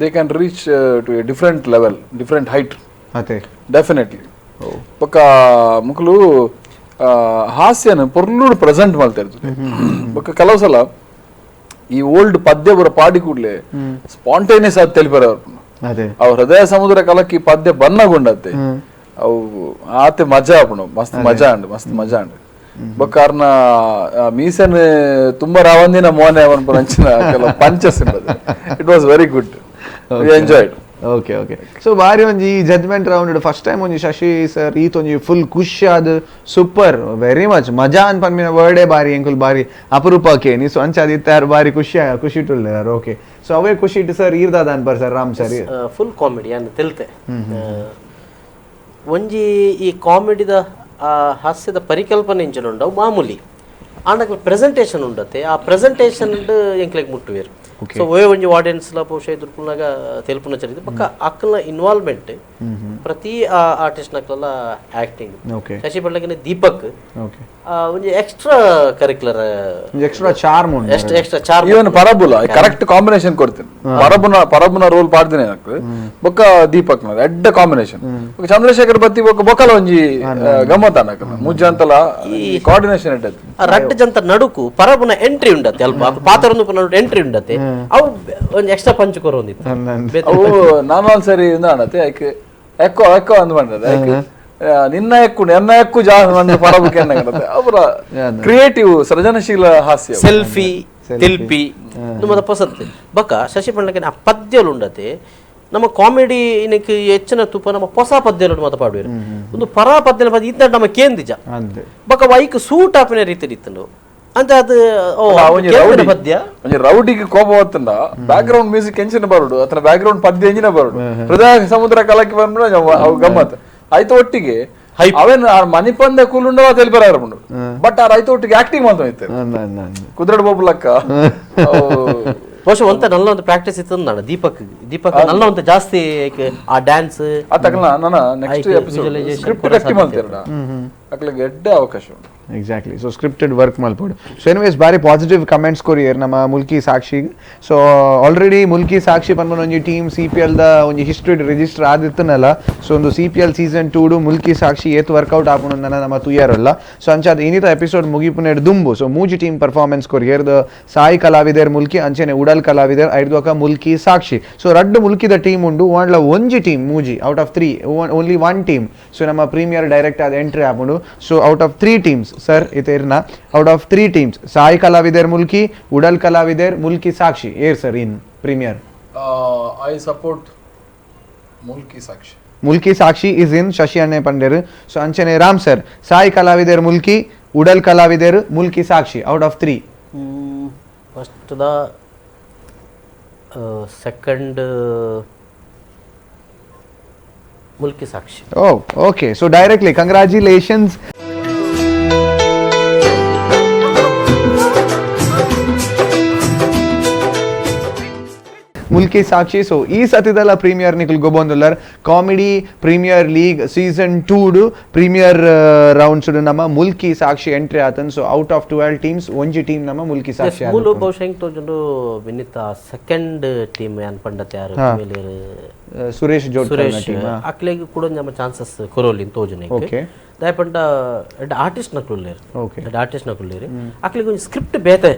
they can reach to a different level different height ಅದೇ ಡೆಫಿನೆಟ್ಲಿ. ಬೊಕ್ಕ ಮುಕ್ಲು ಹಾಸ್ಯನ ಪೊರ್ಲುಡು ಪ್ರೆಸೆಂಟ್ ಮಾಡ್ತಾ ಇರ್ತದೆ. ಬೊಕ್ಕ ಕೆಲವು ಸಲ ಈ ಓಲ್ಡ್ ಪದ್ಯ ಬರೋ ಪಾಡಿ ಕೂಡ್ಲೆ ಸ್ಪಾಂಟೇನಿಯಸ್ ಆದ ತೆಲಿಪರ ಅವ್ ಹೃದಯ ಸಮುದ್ರ ಕಲಕ್ಕೆ ಈ ಪದ್ಯ ಬನ್ನಗೊಂಡತ್ತೆ ಅವು ಆತೆ ಮಜಾ ಆಪುಂಡು ಮಸ್ತ್ ಮಜಾ ಉಂಡು ಮಸ್ತ್ ಮಜಾ ಉಂಡು. ಬೊಕ್ಕ ಅರ್ನ ಮೀಸನ್ ತುಂಬಾ ರಾವಂದಿನ ಮೋನೆ ಅವನ್ ಕೆಲವು punches it was very good, we enjoyed. Okay okay so ಬಾರಿ ಒಂಜಿ judgment round first time ಒಂಜಿ ಶಶಿ ಸರ್ ಈತ್ ಒಂಜಿ ಫುಲ್ ಖುಷಿ ಆದ್ super very much ಮಜಾ ಅನ್ ಪನ್ಪಿನ ವರ್ಡೇ ಬಾರಿ ಎಂಕುಲ್ ಬಾರಿ ಅಪರೂಪಕ್ಕೆ ನೀ ಸೊ ಅಂಚಾದ ಇತ್ತಾರು ಬಾರಿ ಖುಷಿ ಖುಷಿ ಇಟ್ಟುಲ್ಲಾರು. ಓಕೆ ಸೊ ಅವೇ ಖುಷಿ ಇಟ್ಟು sir ಈರ್ದಾದ ಅನ್ಪರ್ sir Ram sir full comedy ಅನ್ನ ತೆಲ್ತೆ ಒಂಜಿ ಈ ಕಾಮಿಡಿದ ಹಾಸ್ಯದ ಪರಿಕಲ್ಪನೆ ಇಂಚನ ಉಂಡವು ಮಾಮೂಲಿ ಆಂಡ ಪ್ರೆಸೆಂಟೇಷನ್ ಉಂಡತ್ತೆ ಆ ಪ್ರೆಸೆಂಟೇಷನ್ ಎಂಕ್ಲೆಗ್ ಮುಟ್ಟುವೇರು. ಸೊ ಒಯ್ ಒಂಜಿ ಆಡಿಯನ್ಸ್ ಲ ಬಹುಶಃ ಎದುರ್ಪುನಾಗ ತೆಲ್ಪುನ ಚರಿತ್ರೆ ಪಕ್ಕ ಅಕ್ಕಲ್ನ ಇನ್ವಾಲ್ವ್ಮೆಂಟ್ ಪ್ರತಿ ಆರ್ಟಿಸ್ಟ್ ನಕ್ಲೆಲ್ಲ ಆಕ್ಟಿಂಗ್ ಶಶಿ ಪಳ್ಳಕಿನ ದೀಪಕ್ ಒಂಜಿ extra curricular extra charm extra charm even ಪರಬುಲ correct combination ಕೊಡ್ತೀನಿ ಪರಬುನ ಪರಬುನ ರೋಲ್ ಪಾಡ್ದಿನಿ నాకు ಬೊಕ್ಕ ದೀಪಕ್ ನ ಎಡ್ಡ ಕಾಂಬಿನೇಷನ್ ಚಂದ್ರಶೇಖರ್ ಬತ್ತಿ ಬೊಕ್ಕ ಬೊಕ್ಕಲ ಒಂಜಿ ಗಮ್ಮತ್ ಅನ್ನಕ ಮುಜ್ಜಂತಲ ಕೋಆರ್ಡಿನೇಷನ್ ಎಡ್ಡ ರಡ್ಡ್ ಜಂತ ನಡುಕು ಪರಬುನ ಎಂಟ್ರಿ ಉಂಡತ್ತೆ ಅಲ್ಪ ಪಾತ್ರ ಎಂಟ್ರಿ ಉಂಡತ್ತೆ ಅವು ಒಂಜಿ ಎಕ್ಸ್ಟ್ರಾ ಪಂಚ್ ಕೊರೊಂದಿತ್ತು ಅವು ನಾನೊಂದು ಸರಿ ಅಂದಣತೆ ಐಕ್ ಎಕ್ಕೋ ಎಕ್ಕೋ ಅಂದ್ ಬಂದದ ಐಕ್ ನಿನ್ನ ಎಕ್ಕು ಎನ್ನ ಎಕ್ಕು ಜಾಸ್ತಿ ಒಂದು ಪರಬುಕ್ಕೆ ಅನ್ನಕತ್ತೆ ಅವರ ಕ್ರಿಯೇಟಿವ್ ಸೃಜನಶೀಲ ಹಾಸ್ಯ ಸೆಲ್ಫಿ ತಿಲ್ಪಿ ನಮ್ಮ ಪೊಸತ್ತೆ ಬಕ್ಕ ಶಶಿ ಪಂಡಕ್ಕೆ ಆ ಪದ್ಯಲು ಉಂಡತೆ ನಮ್ಮ ಕಾಮಿಡಿ ಇನ್ನಕ್ಕೆ ಹೆಚ್ಚಿನ ತುಪ್ಪ ನಮ್ಮ ಹೊಸ ಪದ್ಯಲು ಮಾತ ಪಾಡುವೇರು ಒಂದು ಪರ ಪದ್ಯ ಪದ್ಯ ಇದ್ದ ನಮ್ಮ ಕೇಂದಿಜ ಬಕ್ಕ ವೈಕ್ ಸೂಟ್ ಆಪಿನ ರೀತಿ ಇತ್ತು ಅಂತ ಅದು ಪದ್ಯ ಒಂಜಿ ರೌಡಿಗೆ ಕೋಪ ಹೊತ್ತಂಡ back ground music ಎಂಚಿನ ಬರೋಡು ಅಥವಾ ಬ್ಯಾಕ್ ಗ್ರೌಂಡ್ ಪದ್ಯ ಎಂಜಿನ ಬರೋಡು ಹೃದಯ ಸಮುದ್ರ ಕಲಕ್ಕೆ ಬಂದ್ರೆ ಅವು ಗಮ್ಮತ್ ಆಯ್ತು ಒಟ್ಟಿಗೆ ಅವೇನು ಮನಿಪಂದ ಕೂಲುಂಡವ ತೆಲಿಪರ ಬಟ್ ಆ ರೈತ ಒಟ್ಟಿಗೆ ಆಕ್ಟಿಂಗ್ ಮಾತ್ರ ಇತ್ತು ಕುದುರೆ ಬೊಬ್ಬಲಕ್ಕ ಬಹುಶಃ ಒಂತ ನಲ್ಲ ಒಂದು ಪ್ರಾಕ್ಟೀಸ್ ಇತ್ತು ನಾನು ದೀಪಕ್ ದೀಪಕ್ ನಲ್ಲ ಒಂದು ಜಾಸ್ತಿ ಆ ಡ್ಯಾನ್ಸ್ ನನ್ನ next episode script ಗಟ್ಟಿ ಮಾಡ್ತಿರಡ ಅಕ್ಲಿಗೆ ಎಡ್ಡ ಅವಕಾಶ ಉಂಟು. Exactly so scripted work ಮಲ್ಪೊಡು. So anyways ಬಾರಿ ಪಾಸಿಟಿವ್ ಕಮೆಂಟ್ಸ್ ಕೊರಿಯರ್ ನಮ್ಮ ಮುಲ್ಕಿ ಸಾಕ್ಷಿ. ಸೊ ಆಲ್ರೆಡಿ ಮುಲ್ಕಿ ಸಾಕ್ಷಿ ಪನ್ಪುನ ಒಂಜಿ team C P L the ಒಂಜಿ ಹಿಸ್ಟ್ರಿ ರಿಜಿಸ್ಟರ್ ಆದಿತ್ತನಲ್ಲ. ಸೊ ಒಂದು C P L season 2 Mulki Sakshi ಏತ್ ವರ್ಕೌಟ್ ಆಪುನ ನಮ್ಮ ತುಯ್ಯಾರಲ್ಲ. ಸೊ ಅಂಚಾದ ಇನ್ನಿತ ಎಪಿಸೋಡ್ ಮುಗಿಪುನೆಡ್ ದುಂಬು ಸೊ ಮೂಜಿ team performance courier Sai ಕಲಾವಿದರ್ ಮುಲ್ಕಿ ಅಂಚೆನೆ ಉಡಲ್ ಕಲಾವಿದರ್ ಐಡ್ದೊಕ ಮುಲ್ಕಿ ಸಾಕ್ಷಿ. ಸೊ ರಡ್ಡು ಮುಲ್ಕಿದ ಟೀಮ್ ಉಂಡು ವಾಂಡ್ಲ ಒಂಜಿ ಟೀಮ್ ಮೂಜಿ out of 3 only 1 team. So ನಮ್ಮ ಪ್ರೀಮಿಯರ್ ಡೈರೆಕ್ಟ್ ಆದ ಎಂಟ್ರಿ ಆಪುಂಡು. So out of 3 teams sir ಇತೇರ್ನ out of 3 teams Sai Kalavider Mulki, Udal Kalavider Mulki Sakshi air sir in premier? I support Mulki Sakshi. Mulki Sakshi is in Shashi ಅಣ್ಣೆ ಪಂಡೇರು. ಸೊ ಅಂಚನೆ Ram sir, Sai Kalavider Mulki, Udal Kalavider Mulki Sakshi out of 3. First the second Mulki Sakshi. Oh okay, so directly congratulations. Mulki Sakshi. So ಈ ಸತಿದಲ್ಲ ಪ್ರೀಮಿಯರ್ ನಿಕುಲ್ ಗೊಬ್ಬೊಂದುಲ್ಲರ್ comedy premier league season 2 premier rounds ನಮ್ಮ ಮುಲ್ಕಿ ಸಾಕ್ಷಿ ಎಂಟ್ರಿ ಆತನ್. ಸೊ ಔಟ್ ಆಫ್ 12 ಟೀಮ್ಸ್ ಒಂಜಿ ಟೀಮ್ ನಮ್ಮ ಮುಲ್ಕಿ ಸಾಕ್ಷಿ. ಮೂಲು ಬಹುಶಃ ಹೆಂಗ್ ತೋಜುಂಡು ವಿನಿತ ಸೆಕೆಂಡ್ ಟೀಮ್ ಯಾನ್ ಪಂಡತೆ ಯಾರು ಸುರೇಶ್ ಸುರೇಶ್ ಅಕ್ಲೆಗ್ ಕೂಡ ನಮ್ಮ ಚಾನ್ಸಸ್ ಕೊರೋಲಿ ತೋಜುನೆ. ಓಕೆ, ದಾಯಪಂಡ ಎಡ್ ಆರ್ಟಿಸ್ಟ್ ನಕುಲ್ಲೇರು, ಎಡ್ ಆರ್ಟಿಸ್ಟ್ ನಕುಲ್ಲೇರು ಅಕ್ಲೆಗ್ ಒಂಜಿ ಸ್ಕ್ರಿಪ್ಟ್ ಬೇತೆ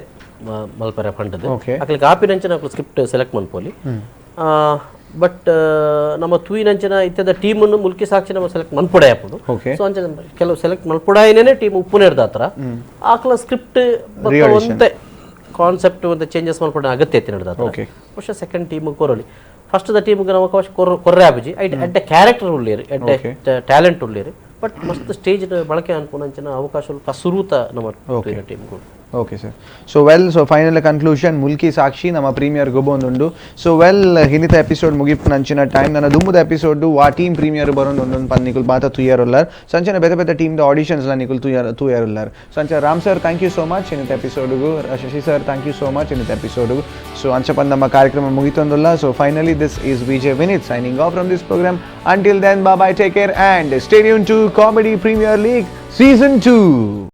ಮಲ್ಪರೆ ಪಂಡದು ಅಕ್ಲೆಗ್ ಆಪಿನಂಚನ ಅಕ್ಲು ಸ್ಕ್ರಿಪ್ಟ್ ಸೆಲೆಕ್ಟ್ ಮನ್ಪೋಲಿ. ಬಟ್ ನಮ್ಮ ತೂಯಿನಂಚನ ಇತ್ಯದ ಟೀಮನ್ನು ಮುಲ್ಕಿ ಸಾಕ್ಷಿ ನಮ್ಮ ಸೆಲೆಕ್ಟ್ ಮನ್ಪೊಡೆ ಆಪುಂಡು. ಸೊ ಅಂಚ ಕೆಲವು ಸೆಲೆಕ್ಟ್ ಮನ್ಪೊಡಾಯಿನೇ ಟೀಮ್ ಉಪ್ಪುನೇರ್ದ ಹತ್ರ ಆಕ್ಲ ಸ್ಕ್ರಿಪ್ಟ್ ಒಂತೆ ಕಾನ್ಸೆಪ್ಟ್ ಒಂದು ಚೇಂಜಸ್ ಮನ್ಪೊಡ ಅಗತ್ಯ ಐತಿ ನಡ್ದ. ಬಹುಶಃ ಸೆಕೆಂಡ್ ಟೀಮ್ ಕೊರೋಲಿ. ಫಸ್ಟ್ the ಟೀಮ್ಗೆ ನಮ್ಮ ಅವಕಾಶ ಕೊರ್ರೆ ಆಪುಜಿ. ಐಟ್ ಎಡ್ಡೆ ಕ್ಯಾರೆಕ್ಟರ್ ಉಳ್ಳೇರು, ಎಡ್ಡೆ ಟ್ಯಾಲೆಂಟ್ ಉಳ್ಳೇರು, ಬಟ್ ಮಸ್ತ್ ಸ್ಟೇಜ್ ಬಳಕೆ ಅನ್ಪುನಂಚಿನ ಅವಕಾಶ ಸುರೂತ ನಮ್ಮ team. Okay sir. So well, so final conclusion Mulki Sakshi ನಮ್ಮ ಪ್ರೀಮಿಯರ್ ಗೊಬ್ಬೊಂದುಂಡು. ಸೊ ವೆಲ್ ಹಿನಿತ ಎಪಿಸೋಡ್ ಮುಗಿಪುನಂಚಿನ ಟೈಮ್ ನನ್ನ ದುಂಬುದ ಎಪಿಸೋಡ್ ವಾ ಟೀಮ್ ಪ್ರೀಮಿಯರ್ ಬರೋದು ಒಂದೊಂದು ಪನ್ ನಿಕುಲ್ ಬಾತ ತುಯ್ಯರುಲ್ಲಾರ್. ಸೊ ಅಂಚನೆ ಬೇತೆ ಬೇತೆ ಟೀಮ್ದ ಆಡಿಷನ್ಸ್ ಲ ನಿಕುಲ್ ತುಯ್ಯರುಲ್ಲಾರ್. ಸೊ ಅಂಚ Ram sir thank you so much ಹಿನಿತ ಎಪಿಸೋಡ್ಗು, Shashi sir thank you so much ಹಿನಿತ ಎಪಿಸೋಡ್ಗು. So ಅಂಚ ಪನ್ ನಮ್ಮ ಕಾರ್ಯಕ್ರಮ ಮುಗಿತೊಂದುಲ್ಲ. So finally this is Vijay Vineeth signing off from this program. Until then bye bye, take care and stay tuned to comedy premier league season 2.